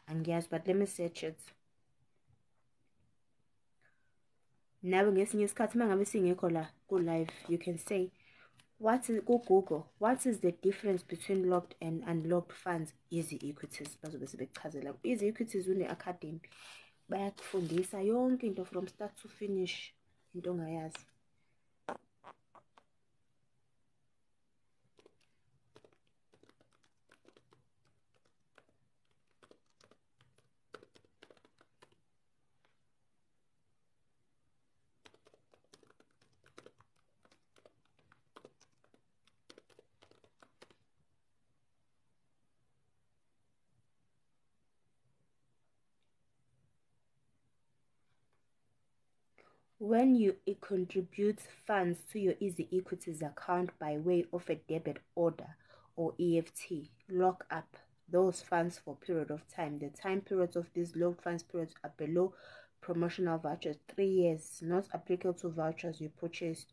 angiyazi, but let me search it. Nawe ngesinye isikhathi uma ngabe singekho la ku-live, you can say, what is ku-Google, what is the difference between locked and unlocked funds? Easy Equities, bazobe sebekuchazela. Easy Equities une-academy, bayakufundisa yonke into from start to finish, into ongayazi. When you contribute funds to your Easy Equities account by way of a debit order or EFT, lock up those funds for a period of time. The time periods of these locked funds periods are below promotional vouchers, 3 years, not applicable to vouchers you purchased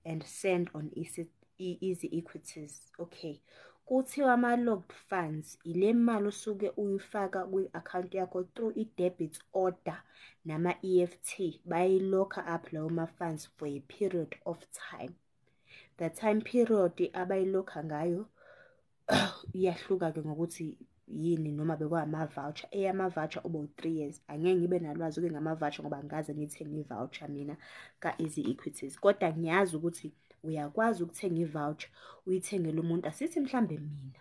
and send on Easy Equities. Okay. Kuthiwa ama-locked funds ile mali osuke uyifaka kwi-account yakho through i-debit order nama-EFT, bayilokha up lawo ma-funds for a period of time. The time period abayilokha ngayo iyahluka-ke ngokuthi yini, noma bekwama-voucher. Eyama-voucher uba u-3 years. Angeke ngibe nalwazi-ke ngama-voucher ngoba angikaze ngiyithenge i-voucher mina ka-Easy Equities, kodwa ngiyazi ukuthi uyakwazi ukuthenga i-voucher uyithengele umuntu. Asithi mhlambe mina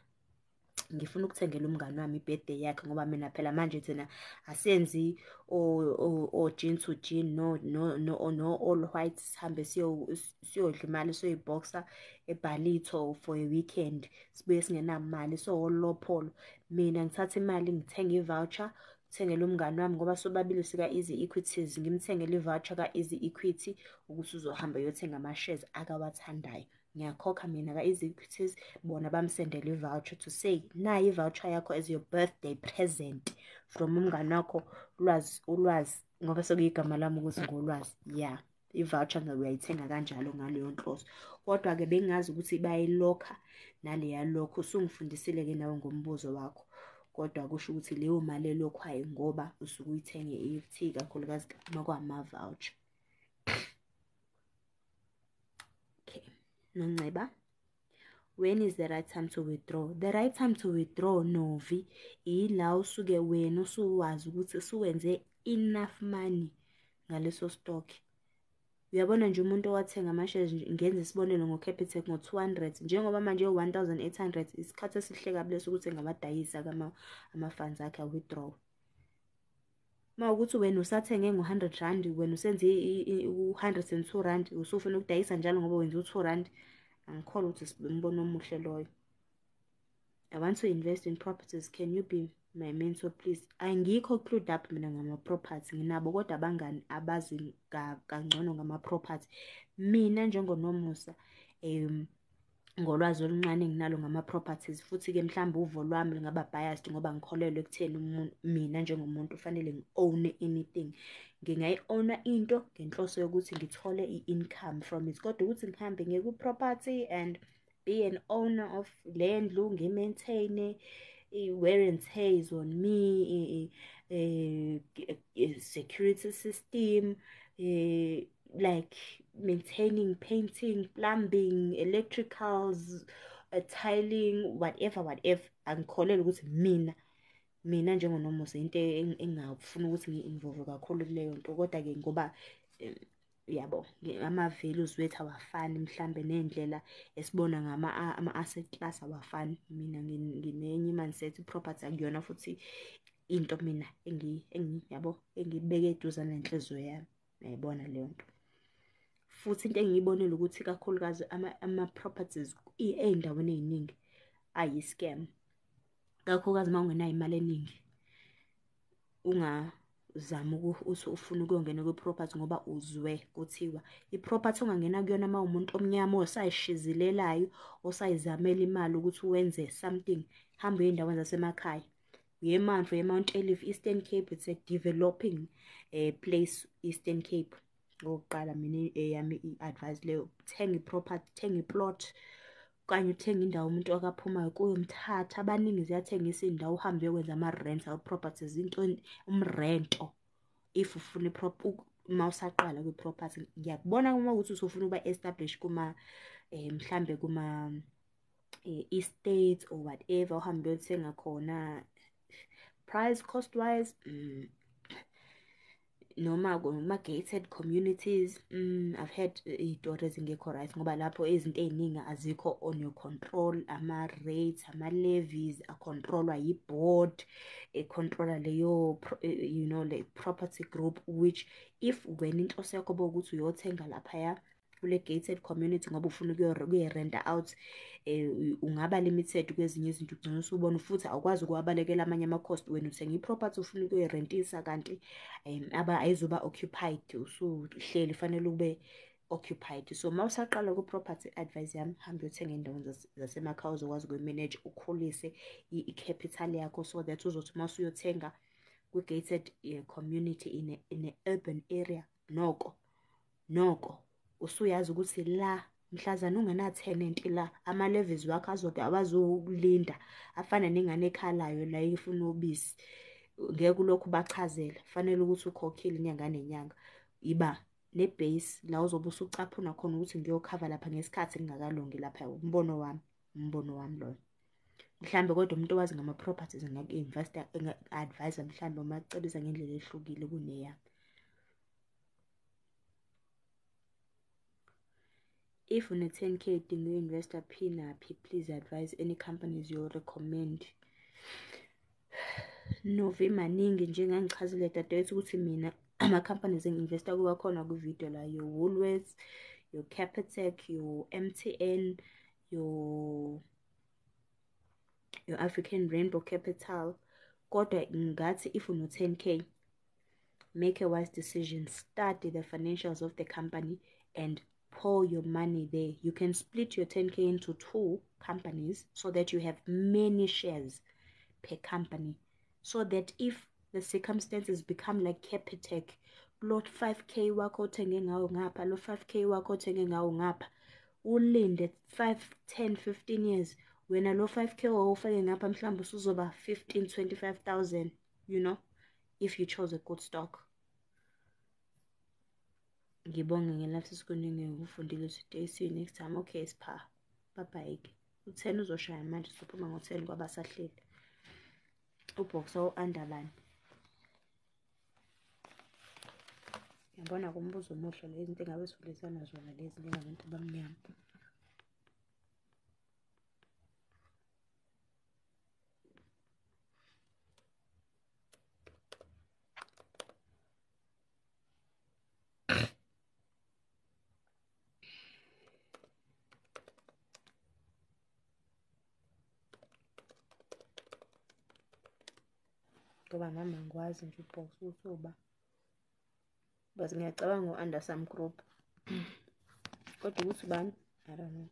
ngifuna ukuthengela umngani wami i-birthday yakhe, ngoba mina phela manje thina asenzi o-jean to jean, no no no no all white, sihambe siyodla imali siyoyiboxa eBalito for a weekend, sibuye singenamali, so olopholo. Mina ngithatha imali ngithenge i-voucher, ngithengele umngani wami ngoba sobabili sika-Easy Equities, ngimthengele i-voucher ka-Easy Equity ukuthi uzohamba uyothenga ama-shares akawathandayo. Ngiyakhokha mina ka-Easy Equities, bona bamsendele i-voucher to say nayi i-voucher yakho as your birthday present from umngani wakho Ulwazi, Ulwazi, ngoba sekuyigama lami ukuthi ngoLwazi. Yeah, i-voucher uyayithenga kanjalo ngaleyo nhloso. Kodwa-ke bengingazi ukuthi bayilokha naleya lokho. Usungifundisile-ke nawe ngombuzo wakho, kodwa kusho ukuthi leyo mali elokhwayo ngoba usuke uyithenge i-EFT, kakhulukazi uma kwama-voucher. Okay, Nonceba, when is the right time to withdraw? The right time to withdraw, Novi, ila usuke wena usuwazi ukuthi usuwenze enough money ngaleso stock. Uyabona nje umuntu owathenga ama-shares, ngenza isibonelo ngo-Capitec ngo-200, njengoba manje 1800, isikhathi esihle kabi leso ukuthi engawadayisa ama-funds akhe a-withdraw. Uma ukuthi wena usathenge ngo-100 rand, wena usenze u-102 rand, usufuna ukudayisa njalo ngoba wenza u-2 rand, angikholwa ukuthi umbono omuhle loyo. I want to invest in properties. Can you be my mentor please? Angikho clued up mina ngama-property, nginabo kodwa abangani abazi kangcono ngama-property. Mina njengoNomusa ngolwazi oluncane enginalo ngama-properties, futhi-ke mhlawumbe uvo lwami lungaba biased ngoba ngikholelwa ekutheni mina njengomuntu kufanele ngi-own-e anything. Ngingayi-own-a into ngenhloso yokuthi ngithole i-income from it, kodwa ukuthi ngihambe ngiye ku-property and be an owner of le ndlu, ngi-maintain-e, wear and tear is on me, security system, like maintaining, painting, plumbing, electricals, tiling, whatever, whatever. Angikholelwa ukuthi mina njengoNomusa into engingafuna ukuthi ngi-involve kakhulu kuleyo nto, kodwa-ke ngoba yabo ama-values wethu awafani, mhlambe ney'ndlela esibona ama-asset class awafani. Mina nginenye i-mindset, i-property akuyona futhi into mina yabo engiyibeke eduzane nenhliziyo yami, uyayibona leyo nto. Futhi into engiyibonile ukuthi kakhulukazi ama-properties ey'ndaweni ey'ningi ayi-scam, kakhulukazi uma ungenayo imali eningi. Ungazami ukuthi ufuna ukuyongena kwi-property ngoba uzwe kuthiwa i-property ongangena kuyona uma uwumuntu omnyama osayishizilelayo, osayizamela imali ukuthi wenze something, hamba uye ey'ndaweni zasemakhaya, uye eManfu, uye e-Mount Ayliff, Eastern Cape, it's a developing place, Eastern Cape. Okokuqala mina eyami i-advice leyo, thenga i-property, thenga i-plot, okanye uthenge indawo umuntu akaphumayo kuyo, mthatha. Abaningi ziyathengisa iy'ndawo, uhambe uyokwenza ama-rental properties, into umrento. If ufuna uma usaqala kwi-property, ngiyakubona uma ukuthi usufuna ukuba establish kuma mhlambe kuma estate or whatever, uhambe uyothenga khona, price cost wise, noma kuma-gated communities. I've heard iy'tori ezingekho right, ngoba lapho izinto ey'ningi azikho on your control, ama-rates, ama-levies a-control-wa yi-board e-control-a leyo you know, le property group, which if wena inhloso yakho bowukuthi uyothenga laphaya kule gated community ngoba ufuna ukuyi-rent-a out, ungaba limited kwezinye izinto, ugcine usubona futhi awukwazi ukuwabalekela amanye ama-cost. Wena uthenga i-property ufuna ukuyirentisa, kanti ayizuba occupied, usuhleli fanele ube occupied. So uma usaqala ku-property, advice yami, hambe uyothenga ey'ndaweni zasemakhaya ozokwazi ukuyi-manage, ukhulise i-capital yakho, so that uzothi uma usuyothenga kwi-gated community in a urban area, noko usuyazi ukuthi la mhlazane ungena-tenant la, ama-levies wakho azobe awazukulinda, afana nengane ekhalayo la ifuna ubisi, ngeke ulokhu ubachazela, fanele ukuthi ukhokhile inyanga nenyanga. Iba ne-base la uzobe usucaphuna khona ukuthi ngiyokhava lapha ngesikhathi kungakalungi lapha. Umbono wami loyo. Mhlambe kodwa umuntu owazi ngama-properties engaku-invest-a, engaku-advise-a mhlambe uma akucebisa ngendlela ehlukile kuneyami. If une-10K udinga uku-invest-a phi naphi, please advise any companies you recommend. Novi maningi njengangichazile dadewethu ukuthi mina ama-companies engi-invest-a kuwo akhona kwi-video la, your Woolworths, your Capitec, your MTN, your African Rainbow Capital. Kodwa ngathi if uno-10K, make a wise decision, study the financials of the company and pour your money there. You can split your 10K into 2 companies so that you have many shares per company, so that if the circumstances become like Capitec, lo 5K wakho othenge ngawo ngapha, lo 5K wakho othenge ngawo ngapha, ulinde 5, 10, 15 years, wena lo 5K owufake ngapha mhlawumbe usuzoba 15, 25,000, you know, if you chose a good stock. Ngibonge ngelapho sikuningi ngikufundile today. See you next time. Okay, sipha. Bye bye. U10 uzoshaya manje, sophuma ngo10 kwabasahleli. Uboxer u-underline. Yabona kumbuzo omuhle lo, izinto engabe sifundisana zona lezi njengabantu abamnyama. Ngoba nami angikwazi nje uBox ukuthi uba, but ngiyacabanga u-under some group, kodwa ukuthi ubani I don't know.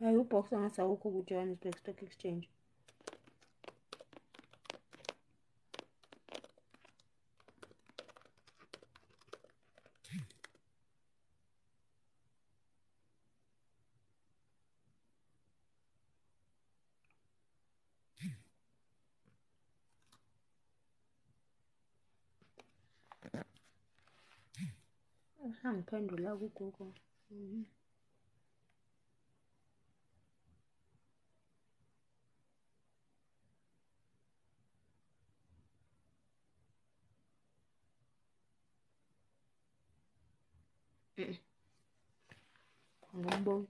Hayi, uBoxer ngathi awukho ku-Johannesburg Stock Exchange. Usangiphendula ku-Google. Angiboni.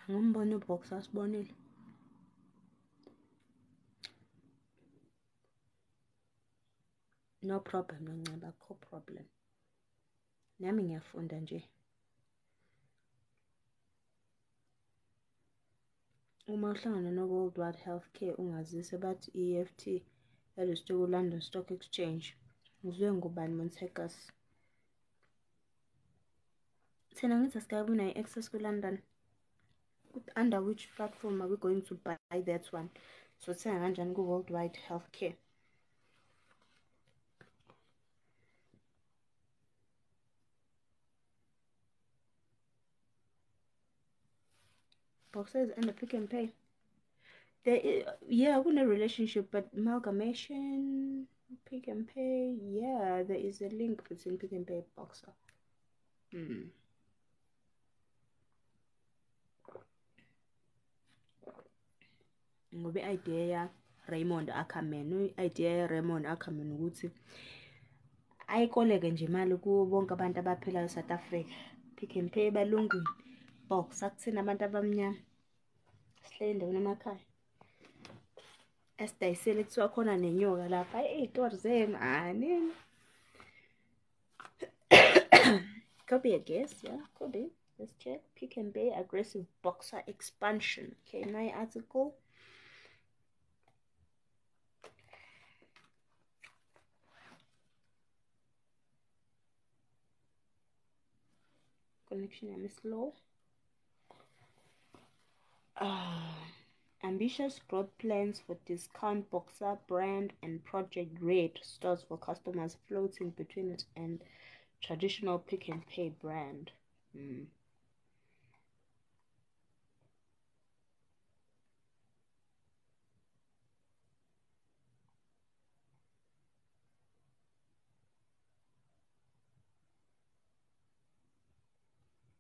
Angimboni uBoxer, asibonile. No problem, Nonceba, akukho problem. Nami ngiyafunda nje. Uma uhlangana no-Worldwide Healthcare ungazise bathi EFT yalistwe ku-London Stock Exchange. Ngizwe ngubani Montegas? Thina ngithi asikabi nayo i-access ku-London. Under which platform are we going to buy that one? So thenga kanjani ku-Worldwide Healthcare? Boxers and the Pick and Pay. There is, yeah, no relationship, but amalgamation, Pick and Pay, yeah, there is a link between Pick and Pay and Boxer. Ngoba i-idea ya Raymond Ackerman, i-idea ya Raymond Ackerman ukuthi ayikoleke nje imali kubo bonke abantu abaphilayo e-South Africa. Pick and Pay balungile. Boxer kuthina abantu abamnyama sihleli endaweni emakhaya esidayisele kuthiwa khona nenyoka lapha. Iy'tori zenu anini. Could be a guess, yeah, could be. Let's check. Pick and Pay aggressive Boxer expansion. Okay, my article. Connection I'm slow. Ambitious growth plans for discount Boxer brand and Project Red stores for customers floating between it and traditional Pick and Pay brand.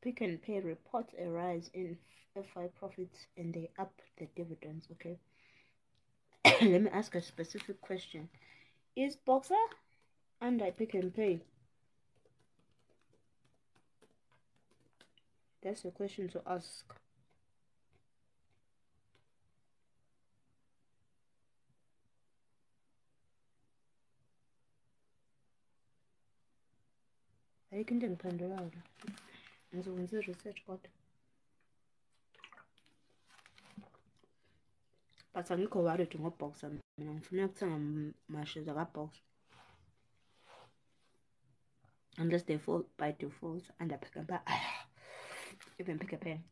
Pick and Pay reports a rise in FY profits and they up the dividends. Okay. Let me ask a specific question. Is Boxer under Pick and Pay? That's a question to ask. Ayikho into engiphendulayo la. Ngizokwenza i-research kodwa. But angikho worried ngoBoxer mina, ngifuna ukuthenga mashes akaBoxer. Unless they fall by default under pick a even pick a pen.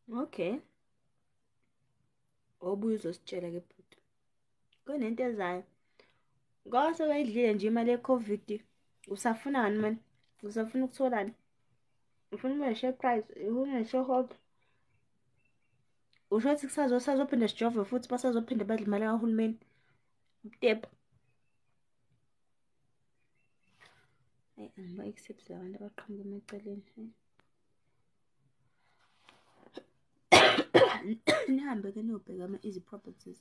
Okay. Obuye uzositshela ke bhuti. Kunento ezayo. Ngoba sewayidlile nje imali ye-COVID. Usafunani mani? Usafuna ukutholani? Ufuna ube ne-share price, ufuna ne-shareholder. Usho ukuthi kusazophinda sijove futhi basazophinde badle imali kahulumeni. Ubutepu. Hayi, angiba-accept labantu abaqhamuka emaceleni. Nihambe ke niyobheka ama-easy properties.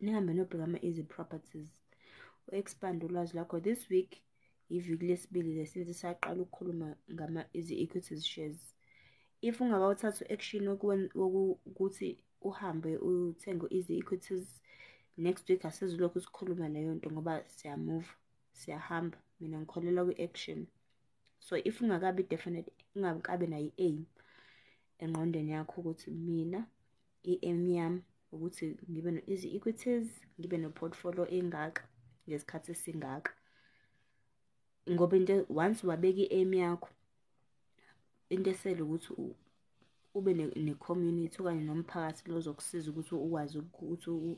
Nihambe niyobheka ama-easy properties. U-expand ulwazi lwakho. This week, iviki lesibili lesince saqala ukukhuluma ngama-easy equities shares. If ungakawuthathi u-action wokuthi uhambe uthenge u-easy equities, next week asizulokhu sikhuluma leyo nto ngoba siyamuva, siyahamba. Mina ngikholelwa kwi-action. So if ungakabi definite, ungakabi nayo i-aim engqondweni yakho ukuthi mina i-aim yami ukuthi ngibe no-easy equities, ngibe no-portfolio engaka ngesikhathi esingaka. Ngoba into once wabeka i-aim yakho, into esele ukuthi ube ne-community okanye nomphakathi lo ozokusiza ukuthi ukwazi ukuthi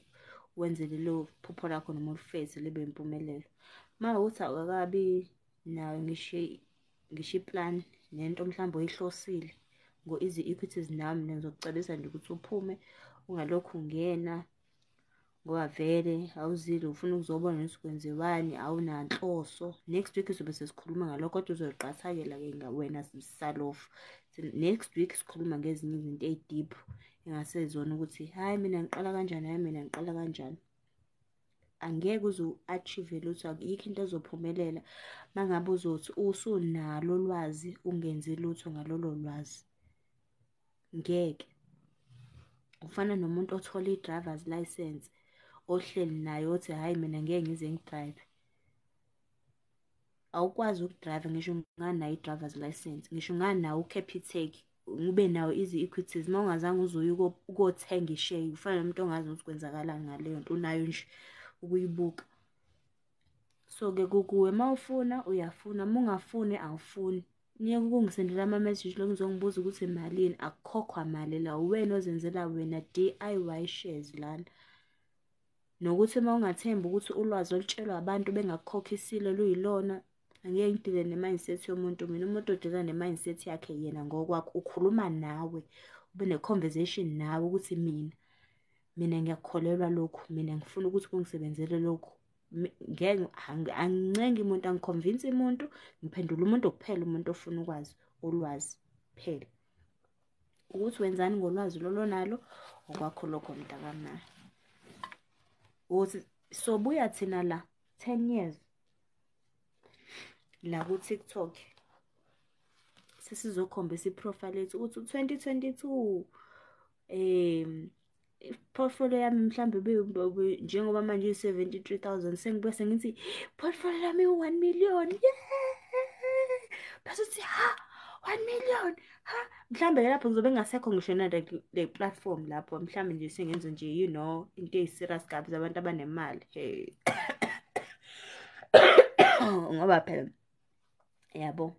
wenze lelo phupho lakho noma ulifeze libe impumelelo. Uma kuwukuthi awukakabi nayo ngisho i-plan nento mhlawumbe oyihlosile ngo-easy equities, nami mina ngizokucebisa nje ukuthi uphume ungalokhu ungena ngoba vele awuzile ufuna ukuzobona ukuthi kwenziwani, awunanhloso. Next week sizobe sesikhuluma ngalokho, kodwa uzoqathakela-ke wena salofu. Next week sikhuluma ngezinye izinto ey'deep engasezona ukuthi hhayi mina ngiqala kanjani, hhayi mina ngiqala kanjani. Angeke uze u-achieve lutho, ayikho into ezophumelela uma ngabe uzothi usunalo ulwazi ungenzi lutho ngalolo lwazi. Ngeke. Ufana nomuntu othola i-driver's license ohleli naye othi hhayi mina ngeke ngize ngidrayive. Awukwazi ukudrayiva ngisho unganayo i-driver's license, ngisho unganawo u-Capitec, ube nawo easy equities, uma ungazange uze uye ukothenga isheya, ufana nomuntu ongazi ukuthi kwenzakalani ngaleyo nto, unayo nje ukuyibuka. So-ke kukuwe, uma ufuna uyafuna, uma ungafuni awufuni. Niyeke ukungisendela ama-message lokhu ngizongibuza ukuthi malini, akukhokhwa mali la, uwena ozenzela wena DIY shares lana. Nokuthi uma ungathembi ukuthi ulwazi olutshelwa abantu bengakukhokhisile luyilona, angeke ngidile ne-mindset yomuntu mina. Umuntu odila ne-mindset yakhe yena ngokwakhe, ukhuluma nawe, ube ne-conversation nawe ukuthi mina ngiyakukholelwa lokhu, mina ngifuna ukuthi kungisebenzele lokhu. Ngeke angincengi umuntu, angiconvince umuntu, ngiphendula umuntu kuphela, umuntu ofuna ukwazi ulwazi kuphela. Ukuthi wenzani ngolwazi lolo nalo, okwakho lokho mntakama. Ukuthi sobuya thina la 10 years la ku-TikTok sesizokhombisa i-profile yethu ukuthi 2022 portfolio yami mhlambe njengoba manje iyi-73,000, sengibuye sengithi portfolio yami iwu-1 million, yeah! Bese uthi ha 1 million, ha mhlambe lapho ngizobe ngingasekho ngisho le platform lapho, mhlambe nje sengenza nje you know into eyi-serious kabi zabantu abanemali, hey ngoba phela yabo.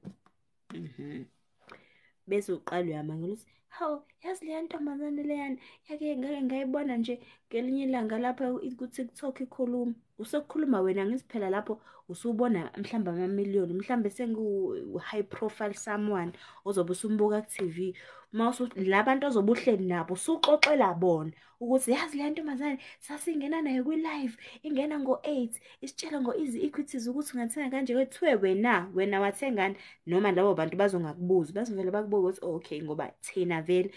Bese uqala uyamangela ukuthi hawu, yazi leya ntombazane leyana yake ngake ngayibona nje ngelinye ilanga lapha ku-TikTok ikhuluma. Usekukhuluma wena ngithi phela lapho usubona mhlawumbe amamiliyoni, mhlawumbe sengu-high profile someone ozobe usumbuka ku-TV. La bantu ozobe uhleli nabo usuxoxela bona ukuthi yazi leya ntombazane sasingena nayo kwi-live, ingena ngo-8 isitshela ngo-easy equities ukuthi ungathenga kanje, kwethiwe wena wathengani, noma labo bantu bazongakubuzi, bazovele bakubuke ukuthi okay, ngoba thina vele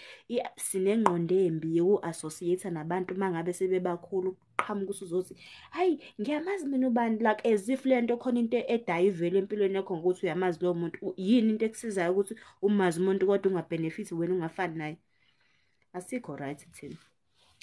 sinengqondo embi yoku-associate nabantu uma ngabe sebebakhulu. Qhamuka usuzothi hayi ngiyamazi mina ubani, like as if le nto khona into edayivele empilweni yakho ngokuthi uyamazi lowo muntu. Yini into ekusizayo ukuthi umazi umuntu kodwa ungabhenefithi wena ungafani naye? Asikho right thina.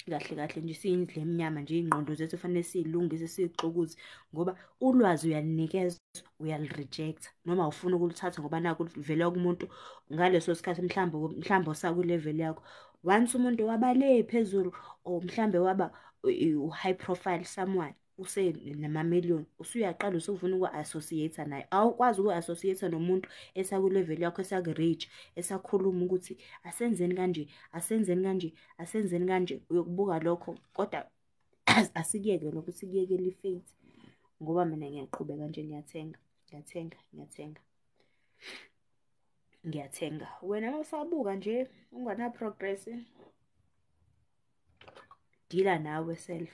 Kahle kahle nje siyindlu emnyama nje, iy'ngqondo zethu fanele siy'lungise, siy'xukuze, ngoba ulwazi uyalinikezwa, uyali-reject-a noma awufuni ukuluthatha ngoba nakhu luvela kumuntu ngaleso sikhathi mhlawumbe osakwi-level yakho. Once umuntu waba le phezulu or mhlambe waba u-high profile someone, usenamamiliyoni, usuyaqala usufuna uku-associate-a naye. Awukwazi uku-associate-a nomuntu esaku-level yakho, esaku-reach, esakhuluma ukuthi asenzeni kanje, asenzeni kanje, asenzeni kanje. Uyokubuka lokho, kodwa asikuyeke lokho, sikuyekele i-fate. Ngoba mina ngiyaqhubeka nje ngiyathenga, ngiyathenga, ngiyathenga, ngiyathenga. Wena uma usabuka nje ungana-progress, deal-a nawe self.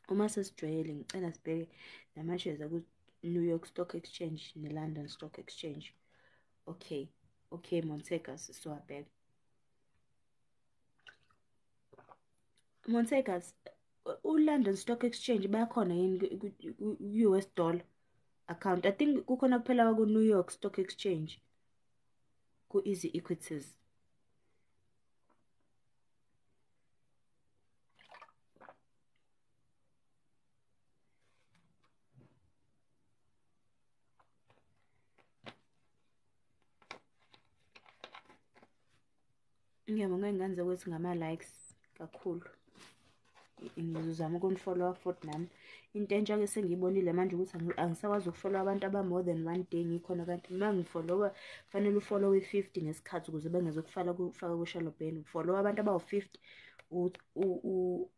Uma sesijwayele ngicela sibheke nama-shares aku-New York Stock Exchange ne-London Stock Exchange. Okay, okay Montegas, siwabheka. Montegas, u-London Stock Exchange bayakhona yini ku-US dollar account? I think kukhona kuphela ku-New York Stock Exchange, ku-Easy Equities. Ngiyabonga iy'ngane zakwethu ngama-likes kakhulu. Ngizozama ukunifollowa futhi nami. Into entsha-ke sengiyibonile manje ukuthi angisakwazi ukufollowa abantu aba-more than one day ngikhona, kanti uma ngifollowa kufanele ufollowe 50 ngesikhathi ukuze bengezokufaka ku-shallow ban. Ufollowa abantu abawu-50,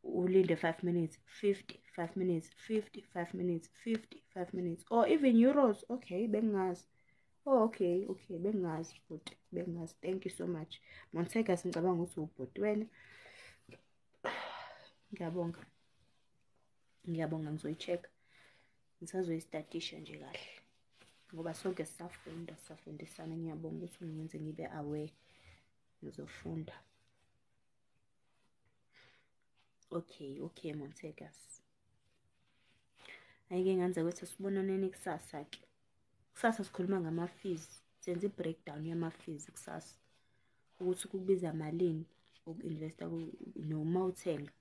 ulinde 5 minutes, 50, 5 minutes, 50, 5 minutes, 50, 5 minutes, or even euros. Okay, bengingazi. Oh, okay, okay, bengingazi bhuti, bengingazi. Thank you so much. Montegas, ngicabanga ukuthi ubhuti wena. Ngiyabonga. Ngiyabonga, ngizoyi-check. Ngisazoyistadisha nje kahle. Ngoba sonke sisafunda, sisafundisana. Ngiyabonga ukuthi ungenze ngibe aware. Ngizofunda. Okay, okay Montegas. Ayike ngenze ukuthi sibonaneni kusasa ke. Kusasa sikhuluma ngama-fees, senze i-breakdown yama-fees kusasa. Ukuthi kukubiza malini uku-investa noma uthenga.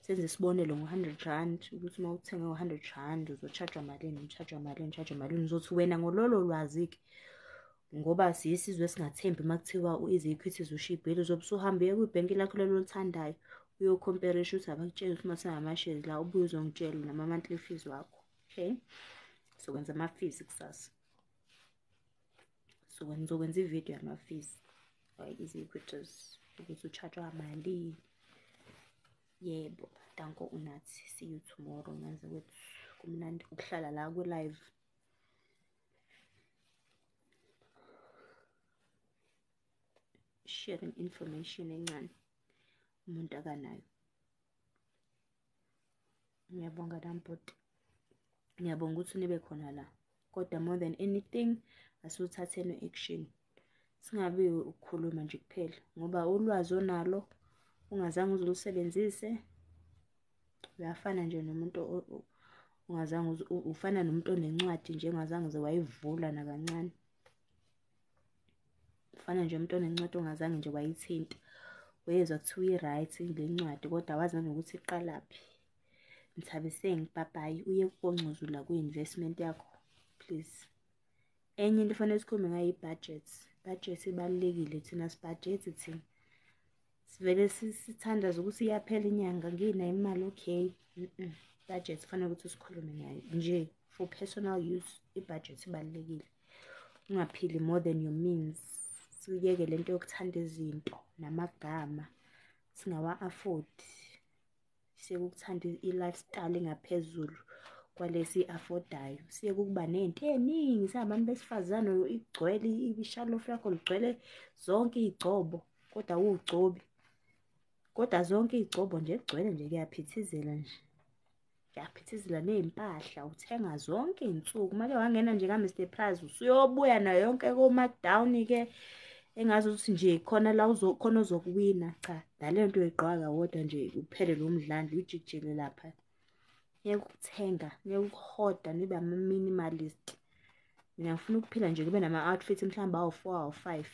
Senze isibonelo ngo-100 rand, ukuthi uma uthenga ngo-100 rand uzo-charge-wa malini, u-charge-wa malini, u-charge-wa malini. Uzothi wena ngololo lwazi-ke, ngoba siyisizwe esingathembi uma kuthiwa u-Easy Equities ushibhile, uzobe usuhamba uye kwibhenki lakho lelo olithandayo, uyo-compare-isha ukuthi abakutsheli ukuthi uma uthenga ama-shares la, ubuye uzongitshela nama-monthly fees wakho. Okay, sokwenza ama-fees kusasa. So ngizokwenza ividiyo yama-fees Easy Equities, ukuthi u-charge-wa malini. Yebo, danko unathi. See you tomorrow. Ngaze kwethu kumnandi ukuhlala la ku-live. Sharing information encane umuntu akanayo. Ngiyabonga nami bhuti. Ngiyabonga ukuthi nibe khona la. Kodwa more than anything, asiwuthatheni action. Singabi ukukhuluma nje kuphela, ngoba ulwazi onalo ungazange uze ulusebenzise, uyafana nje nomuntu ungazange ufana nomuntu onencwadi nje ongazange uze wayivula nakancane. Ufana nje umuntu onencwadi ongazange nje wayithinta. Uyezwa kuthiwa i-right le ncwadi kodwa awazi nanokuthi iqalaphi. Nthabiseng, bye bye. Uye kongcuzula kwi-investment yakho, please. Enye into efanele sikhulume ngayo i-budget. Budget ibalulekile, thina sibhajethi thina. Sivele sithandaze ukuthi iyaphela inyanga nginayo imali, okay. Budget kufanele ukuthi sikhulume ngayo nje for personal use. I-budget ibalulekile. Ungaphili more than your means. Siyeke lento yokuthanda izinto namagama singawa-afford. Siyeke ukuthanda i-lifestyle engaphezulu kwalesi affordayo. Siyeke ukuba nento eningi singabantu besifazane, igcwele ishalofu yakho ligcwele zonke iy'gcobo kodwa awugcobi. Kodwa zonke iy'gcobo nje kugcwele nje kuyaphithizela nje. Kuyaphithizela ney'mpahla uthenga zonke iy'nsuku. Uma-ke wangena nje ka-Mr Price usuyobuya nayo yonke ko-markdown-ke engazuthi nje khona la khona ozokuwina. Cha, nale nto uyigqoka kawodwa nje uphele lo mdlandla uyijikijele lapha. Ngeke ukuthenga, ngeke ukuhoda, nibe ama-minimalist. Mina ngifuna ukuphila nje kube nama-outfit mhlawumbe awu-4 awu-5.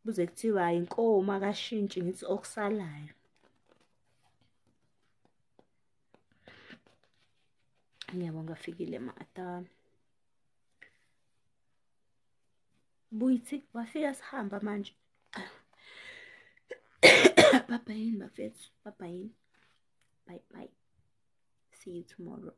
Kuze kuthiwa inkomo akashintshi ngithi okusalayo. Ngiyabonga Fikile Mata. Buyithi wafika sihamba manje. Bye bye bafethu. Bye bye. Bye bye. See you tomorrow.